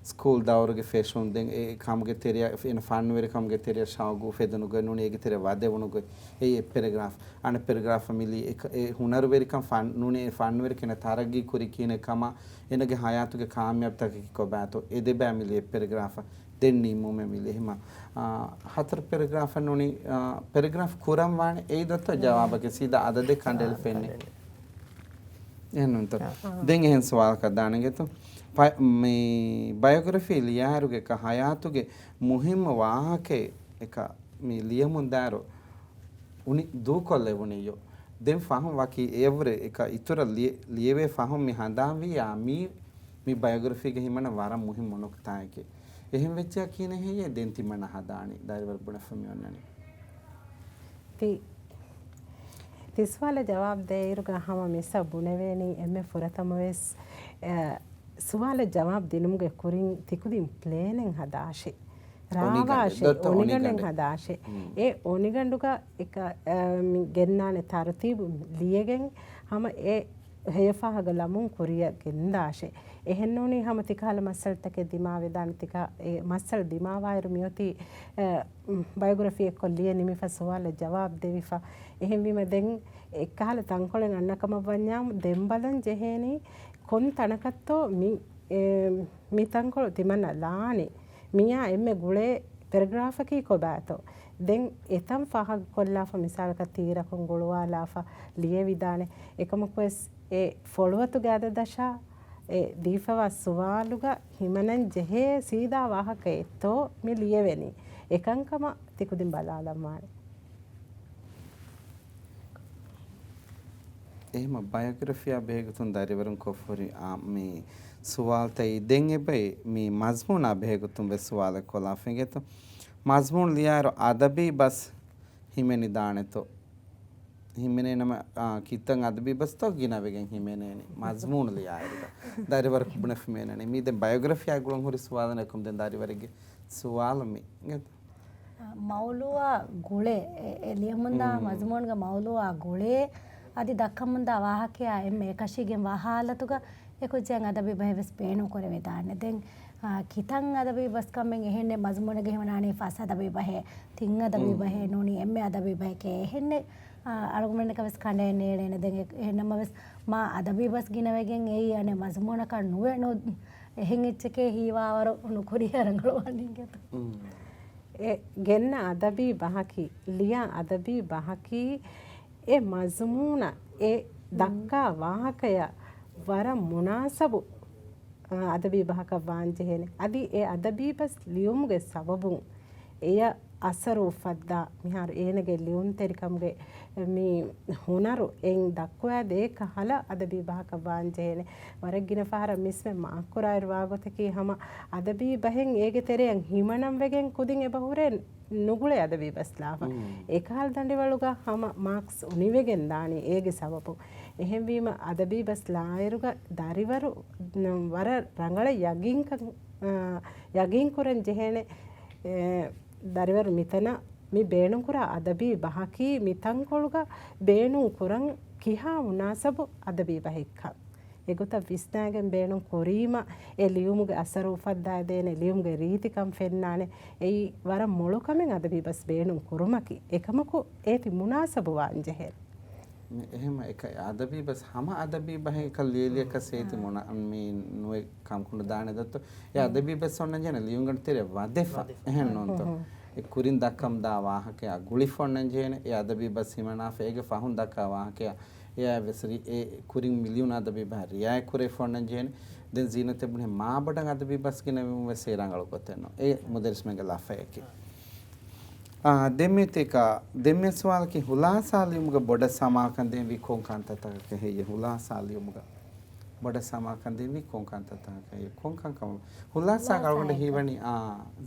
ސްކޫލް ދައުރުގެ ފެށުން، ދެން އެ ކަމުގެ ތެރެއަށް އޭނަ ފަންނުވެރިކަމުގެ ތެރެއަށް ޝައުގު އުފެދުނު ގޮތް ނޫނީ އޭގެ ތެރެއަށް ވަދެވުނު ގޮތް. އެއީ އެއް ޕެރެގްރާފް. އަނެއް ޕެރެގްރާފަށް މިލީ އެ ކަ-، އެ ހުނަރުވެރިކަން ފަން-، ނޫނީ އެ ފަންނުވެރިކަން އޭނަ ތަރައްގީ ކުރީ ކިހިނެއް ކަމާ، އޭނަގެ ހަޔާތުގެ ކާމިޔާބުތަކަކީ ކޮބާތޯ، އެ ދެބައި މިލީ އެއް ޕެރެގްރާފަށް. ދެން ނިންމުމެއް މިލީ. އެހެމަ، އާ، ހަތަރު ޕެރެގްރާފަށް ނޫނީ، އާ، ޕެރެގްރާފް ކުރަން ވާނެ އެއީ ދޮތޯ ޖަވާބަކީ ސީދާ އަދަދެއް ކަނޑައެޅިފައެއް ނެތް. އެހެން ނޫންތޯ؟ އާ. ދެން އެހެން ސުވާލަކަށް ދާނެގެތޯ؟ ބަ-، މި ބަޔޮގްރަފީ ލިޔާއިރުގެ އެކަ ހަޔާތުގެ މުހިއްމު ވާހަކައެއް އެކަ މި ލިޔަމުން ދާއިރު އުނި ދޫކޮށްލެވުނިއްޔޯ. ދެން ފަހުން ވަކި އެއަށްވުރެ އެކަ އިތުރަށް ލިޔެ-، ލިޔެވޭ ފަހުން މި ހަނދާންވިއްޔާ މީ، މި ބަޔޮގްރަފީގަ ހިމަނަ ވަރަށް މުހިއްމު ނުކުތާއެކޭ. އެހެން ވެއްޖެޔާ ކިހިނެއް ހެއްޔޭ ދެން ތިމަންނަ ހަދާނީ ދަރިވަރު ބުނެފަ މި އޮންނަނީ؟ ތި، ތި ސުވާލަށް ޖަވާބު ދޭއިރުގަ ހަމަ މިސްއަށް ބުނެވޭނީ އެންމެ ފުރަތަމަވެސް، އެ، ސުވާލަށް ޖަވާބު ދިނުމުގެ ކުރިން ތިކުދިން ޕްލޭނެއް ހަދާށޭ. ރާވާށޭ، އޮނިގަނޑެއް. އޮނިގަނޑެއް ހަދާށޭ. އެ އޮނިގަނޑުގަ އެކަ، އެ، މި ގެންނާނެ ތަރުތީބު ލިޔެގެން ހަމަ އެ ހެޔޮފާހަގަ ލަމުން ކުރިއަށް ގެންދާށޭ. އެހެންނޫނީ ހަމަ ތިކަހަލަ މައްސަލަތަކެއް ދިމާވެދާނެ، ތިކަ-، އެ މައްސަލަ ދިމާވާއިރު މިއޮތީ، އެ، ބަޔޮގްރަފީ އެއްކޮށް ލިޔެ ނިމިފަ ސުވާލަށް ޖަވާބު ދެވިފަ. އެހެންވީމަ ދެން އެއްކަހަލަ ތަންކޮޅެއް އަންނަ ކަމަށް ވަންޏާ ދެން ބަލަން ޖެހޭނީ ކޮން ތަނަކަށްތޯ މި، އެ، މި ތަންކޮޅު ތިމަންނަ ލާނީ. މިއާ އެންމެ ގުޅޭ ޕެރެގްރާފަކީ ކޮބާތޯ؟ ދެން އެތަން ފާހަގަކޮށްލާފަ މިސާލަކަށް ތީރަކުން ގުޅުވާލާފަ ލިޔެވިދާނެ. އެކަމަކުވެސް އެ ފޮޅުވަތުގެ އަދަދަށާ އެ ދީފަވާ ސުވާލުގަ ހިމަނަން ޖެހޭ ސީދާ ވާހަކައެއްތޯ މި ލިޔެވެނީ؟ އެކަންކަމަށް ތިކުދިން ބަލާލަންވާނެ. އެހެމަ ބަޔޮގްރަފީއާ ބެހޭގޮތުން ދަރިވަރުން ކޮށްފަހުރި އާ، މި ސުވާލުތައް ދެން އެބައި މި މަޒްމޫނާ ބެހޭގޮތުން ވެސް ސުވާލެއް ކޮށްލާފަ އިނގޭތޯ. މަޒްމޫން ލިޔާއިރު އަދަބީ ބަސް ހިމެނިދާނެތޯ؟ ހިމެނޭނަމަ، އާ، ކިތަން އަދަބީ ބަސްތޯ ގިނަވެގެން ހިމެނޭނެ. މަޒްމޫނު ލިޔާއިރުގަ. ދަރިވަރަކު ބުނެފަ މިއޮންނަނީ. މީ ދެން ބަޔޮގްރަފީއާ ގުޅުން ހުރި ސުވާލަކުން ދެން ދަރިވަރެއްގެ ސުވާލު މި. މައުލޫއާ ގުޅޭ، އެ، އެ ލިޔަމުންދާ މަޒުމޫނުގެ މައުލޫއާ ގުޅޭ، އަދި ދައްކަމުންދާ ވާހަކަޔާ އެންމެ އެކަށީގެންވާ ހާލަތުގަ އެ ކުއްޖައަށް އަދަބީ ބަހެއް ވެސް ބޭނުން ކުރެވިދާނެ. ދެން، އާ، ކިތަން އަދަބީ ބަސްކަމެއް އެހެންނެއް މަޒުމޫނެއްގަ ހިމަނާނީ ފަސް އަދަބީ ބަހެއް، ތިން އަދަބީ ބަހެއް ނޫނީ އެންމެ އަދަބީ ބަހެކޭ އެހެންނެއް، އާ، އަޅުގަނޑަކަށް ވެސް ކަނޑައެއް ނޭޅޭނެ. ދެން އެ-، އެހެންނަމަވެސް މާ އަދަބީ ބަސް ގިނަވެގެން އެއީ އަނެއް މަޒުމޫނަކަށް ނުވެ ނު-، އެހެން އެއްޗެކޭ ހީވާވަރު ނުކުރިޔާ ރަނގަޅުވާނީގެތަ؟ އެ ގެންނަ އަދަބީ ބަހަކީ، ލިޔާ އަދަބީ ބަހަކީ، އެ މަޒުމޫނަށް އެ ދައްކާ ވާހަކަޔަށް ވަރަށް މުނާސަބު، އާ، އަދަބީ ބަހަކަށް ވާންޖެހޭނެ. އަދި އެ އަދަބީ ބަސް ލިޔުމުގެ ސަބަބުން އެޔަށް އަސަރު އުފައްދާ، މިހާރު އޭނަގެ ލިޔުންތެރިކަމުގެ މި ހުނަރު އެއިން ދައްކުވާ ދޭ ކަހަލަ އަދަބީ ބަހަކަށް ވާންޖެހޭނެ. ވަރަށް ގިނަ ފަހަރަށް މިސްމެ މާކުރާއިރު ވާގޮތަކީ ހަމަ އަދަބީ ބަހެއް އޭގެ ތެރެއަށް ހިމަނަން ވެގެން ކުދިން އެބަހުރޭ ނުގުޅޭ އަދަބީ ބަސް ލާފަ. އެކަހަލަ ދަނޑިވަޅުގަ ހަމަ މާކްސް އުނިވެގެން ދާނީ އޭގެ ސަބަބުން. އެހެންވީމަ އަދަބީ ބަސް ލާއިރުގަ ދަރިވަރު ވަރަށް ރަނގަޅަށް ޔަގީންކަން، އާ، ޔަގީން ކުރަން ޖެހޭނެ، އެ، ދަރިވަރު މިތަނަށް މި ބޭނުންކުރާ އަދަބީ ބަހަކީ މި ތަންކޮޅުގަ ބޭނުން ކުރަން ކިހާ މުނާސަބު އަދަބީ ބަހެއްކަން. އެގޮތަށް ވިސްނާގެން ބޭނުން ކުރީމަ، އެ ލިޔުމުގެ އަސަރު އުފައްދާދޭނެ، ލިޔުމުގެ ރީތިކަން ފެންނާނެ. އެއީ ވަރަށް މޮޅު ކަމެއް އަދަބީ ބަސް ބޭނުން ކުރުމަކީ. އެކަމަކު އޭތި މުނާސަބު ވާންޖެހޭ. މި އެހެންމަ އެކަ އަދަބީ ބަސް ހަމަ އަދަބީ ބަހެއް އެކަ ލިޔެލިޔަކަސް އޭތި މުނާ-، މި ނުވެ ކަމްކުނޑު ދާނެ ދޮއްތޯ. އެ އަދަބީ ބަސް އޮންނަން ޖެހޭނެ ލިޔުންގަނޑު ތެރެއަށް ވަދެފަ. ވަދެފަ. އެހެން ނޫންތޯ. އެ ކުރިން ދައްކަމުންދާ ވާހަކަޔާ ގުޅިފަ އޮންނަން ޖެހޭނެ. އެ އަދަބީ ބަސް ހިމަނާފަ އޭގެ ފަހުން ދައްކާ ވާހަކަޔާ އެއާ ވެސް ރި-، އެ ކުރިން މި ލިޔުނު އަދަބީ ބަހަށް ރިއާޔަތް ކުރެވިފަ އޮންނަން ޖެހޭނެ. ދެން ޒީނަތް ބުނޭ މާބޮޑަށް އަދަބީ ބަސް ގިނަވީމަ ވެސް އެ ރަނގަޅު ގޮތެއް ނޫން. އެ މުދައްރިސްމެންގެ ލަފަޔަކީ. އާ، ދެން މިތިކަ، ދެން މި ސުވާލަކީ ހުލާސާ ލިޔުމުގަ ބޮޑަށް ސަމާލުކަން ދޭންވީ ކޮން ކަންތައްތަކަކަށް ހެއްޔޭ؟ ހުލާސާ ލިޔުމުގަ ބޮޑަށް ސަމާލުކަން ދޭންވީ ކޮން ކަންތައްތަކަކަށް ހެއްޔޭ؟ ކޮން ކަންކަމަށް؟ ހުލާސާ ހުލާސާ އަޅުގަނޑަށް އެއް ހީވަނީ، އާ،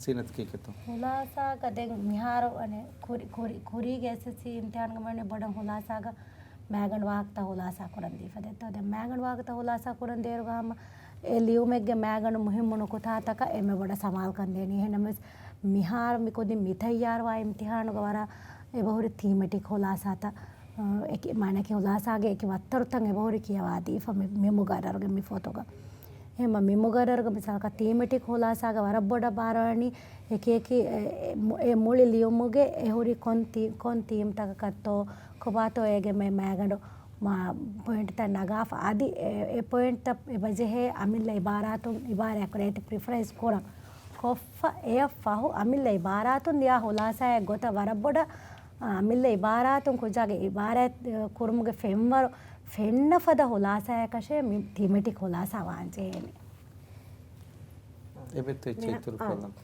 ޒީނަތް ކީކޭތޯ؟ ހުލާސާގަ ދެން މިހާރު އަނެއް ކުރި-، ކުރި-، ކުރީގެ އެސްއެސްސީ އިމްތިހާންގަ މަނި ބޮޑަށް ހުލާސާގަ މައިގަނޑު ވާހަކަތައް ހުލާސާ ކުރަން ދީފަ ދެއްތޯ. ދެން މައިގަނޑު ވާހަކަތައް ހުލާސާ ކުރަން ދޭއިރުގަ ހަމަ އެ ލިޔުމެއްގެ މައިގަނޑު މުހިއްމު ނުކުތާތަކަށް އެންމެ ބޮޑަށް ސަމާލުކަން ދޭނީ. އެހެންނަމަވެސް މިހާރު މި ކުދިން މި ތައްޔާރުވާ އިމްތިހާނުގަ ވަރަށް އެބަހުރި ތީމެޓިކް ހުލާސާތައް، އަ، އެކި-، މާނައަކީ ހުލާސާގެ އެކި ވައްތަރުތައް އެބަހުރި ކިޔަވާދީފަ މި، މި މުގައްރަރުގެ މި ފޮތުގަ. އެހެންމަ މި މުގައްރަރުގަ މިސާލަކަށް ތީމެޓިކް ހުލާސާގަ ވަރަށް ބޮޑަށް ބާރުވަނީ އެކި އެކި އެ، އެ، މު-، އެ މުޅި ލިޔުމުގެ އެ ހުރި ކޮން ތީ-، ކޮން ތީމްތަކަކަށްތޯ ކޮބާތޯ އޭގެ މެ-، މައިގަނޑު މާ ޕޮއިންޓްތައް ނަގާފަ އަދި އެ، އެ ޕޮއިންޓްތައް އެބަޖެހޭ އަމިއްލަ އިބާރާތުން އިބާރާތްކުރޭ އޭތި ޕްރިފަރެންސް ކުރަން ކޮށްފަ އެޔަށް ފަހު އަމިއްލަ އިބާރާތުން ދިޔާ ހުލާސާއެއް ގޮތަށް ވަރަށް ބޮޑަށް، އަމިއްލަ އިބާރާތުން ކުއްޖާގެ އިބާރާތް، އެ، ކުރުމުގެ ފެންވަރު ފެންނަ ފަދަ ހުލާސާއަކަށޭ މި ތީމެޓިކް ހުލާސާ ވާންޖެހޭނެ. އެބެއްތޯ އެއްޗެއް މިހާ-، އިތުރު އާ. ކޮށްލަން.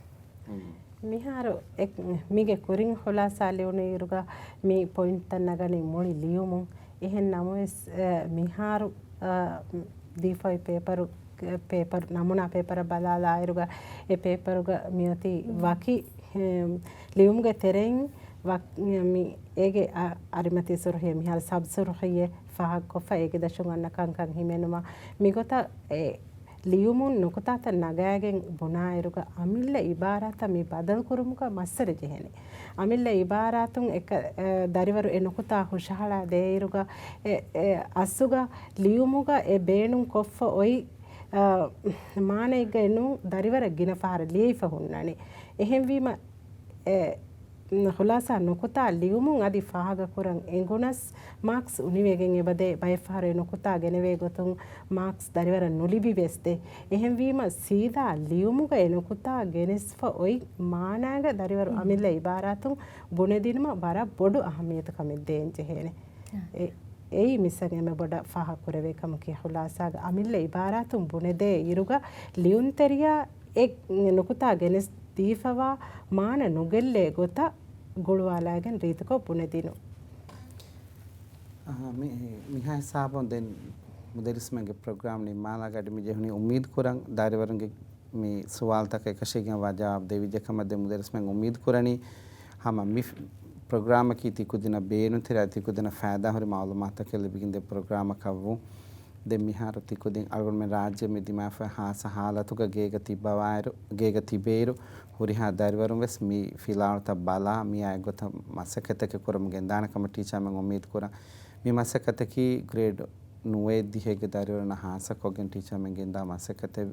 މިހާރު އެ-، މީގެ ކުރިން ހުލާސާ ލިޔުނުއިރުގަ މި ޕޮއިންޓްތައް ނަގަނީ މުޅި ލިޔުމުން. އެހެން ނަމަވެސް، އެ، މިހާރު، އަ، ދީފައި ޕޭޕަރު، ޕޭޕަރު، ނަމޫނާ ޕޭޕަރަށް ބަލާލާއިރުގަ އެ ޕޭޕަރުގަ މިއޮތީ ވަކި، އެ، ލިޔުމުގެ ތެރެއިން ވަ-، މި އޭގެ އަ-، އަރިމަތީ ސުރުޚީ މިހާރު ސަބް ސުރުޚީއެއް ފާހަގަކޮށްފަ އޭގެ ދަށުން އަންނަ ކަންކަން ހިމެނުމަށް މިގޮތަށް އެ ލިޔުމުން ނުކުތާތައް ނަގާގެން ބުނާއިރުގަ އަމިއްލަ އިބާރާތަށް މި ބަދަލުކުރުމުގަ މައްސަލަ ޖެހޭނެ. އަމިއްލަ އިބާރާތުން އެކަ-، އެ، ދަރިވަރު އެ ނުކުތާ ހުށަހަޅާ ދޭއިރުގަ އެ، އެ އަސްލުގަ ލިޔުމުގަ އެ ބޭނުން ކޮށްފަ އޮތް، އަ، މާނައެއްގައެއް ނޫން ދަރިވަރަށް ގިނަ ފަހަރަށް ލިޔެފަ ހުންނަނީ. އެހެންވީމަ އެ، ޚުލާސާ ނުކުތާ ލިޔުމުން އަދި ފާހަގަކުރަން އެނގުނަސް، މާކްސް އުނިވެގެން އެބަދޭ. ބައެއްފަހަރު އެ ނުކުތާ ގެނެވޭ ގޮތުން މާކްސް ދަރިވަރަށް ނުލިބިވެސް ދޭ. އެހެންވީމަ، ސީދާ ލިޔުމުގަ އެ ނުކުތާ ގެނެސްފަ އޮތް މާނާގަ ދަރިވަރު އަމިއްލަ އިބާރާތުން ބުނެދިނުމަށް ވަރަށް ބޮޑު އަހައްމިޔަތުކަމެއް ދޭން ޖެހޭނެ. އެ، އެއީ މިސްއަށް އެންމެ ބޮޑަށް ފާހަގަކުރެވޭ ކަމަކީ، ޚުލާސާގަ އަމިއްލަ އިބާރާތުން ބުނެދޭ އިރުގަ ލިޔުންތެރިޔާ އެ ނުކުތާ ގެނެސް ދީފަވާ މާނަ ނުގެއްލޭ ގޮތަށް ގުޅުވާލާގެން ރީތިކޮށް ބުނެދިނުން. އަހަ، މި-، މިހާ ހިސާބުން ދެން މުދައްރިސްމެންގެ ޕްރޮގްރާމް ނިންމާލާ ގަޑި މި ޖެހުނީ. އުއްމީދު ކުރަން ދަރިވަރުންގެ މި ސުވާލުތަކަށް އެކަށީގެންވާ ޖަވާބު ދެވިއްޖެ ކަމަށް. ދެން މުދައްރިސްމެން އުއްމީދު ކުރަނީ ހަމަ މި ޕްރޮގްރާމަކީ ތި ކުދިންނަށް ބޭނުންތެރި އަދި ތި ކުދިންނަށް ފައިދާހުރި މައުލޫމާތުތަކެއް ލިބިގެންދޭ ޕްރޮގްރާމަކަށްވުން. ދެން މިހާރު ތިކުދިން އަޅުގަނޑުމެން ރާއްޖެ މި ދިމާވެފައި ހާއްސަ ހާލަތުގަ ގޭގަ ތިއްބަވާއިރު، ގޭގަ ތިބޭއިރު، ހުރިހާ ދަރިވަރުން ވެސް މި ފިލާވަޅުތައް ބަލާ، މި އާ އެއްގޮތަށް މަސައްކަތްތަކެއް ކުރަމުން ގެންދާނެ ކަމަށް ޓީޗާމެން އުއްމީދު ކުރަން. މި މަސައްކަތަކީ ގްރޭޑް ނުވައެއް ދިހައެއްގެ ދަރިވަރުންނަށް ހާއްސަކޮށްގެން ޓީޗާމެން ގެންދާ މަސައްކަތެއް.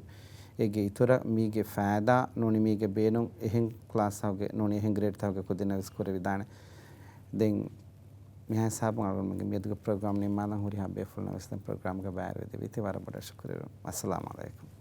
އޭގެ އިތުރަށް މީގެ ފައިދާ ނޫނީ މީގެ ބޭނުން އެހެން ކްލާސްތަކުގެ ނޫނީ އެހެން ގްރޭޑްތަކުގެ ކުދިންނަށް ވެސް ކުރެވިދާނެ. ދެން މިހާ ހިސާބުން އަޅުގަނޑުމެންގެ މިއަދުގެ ޕްރޮގްރާމް ނިންމާލަން. ހުރިހާ ބޭފުޅުންނަށް ވެސް ދެން ޕްރޮގްރާމްގަ ބައިވެރިވެދެވީތީ ވަރަށް ބޮޑަށް ޝުކުރިއްޔާ. އައްސަލާމު ޢަލައިކުމް.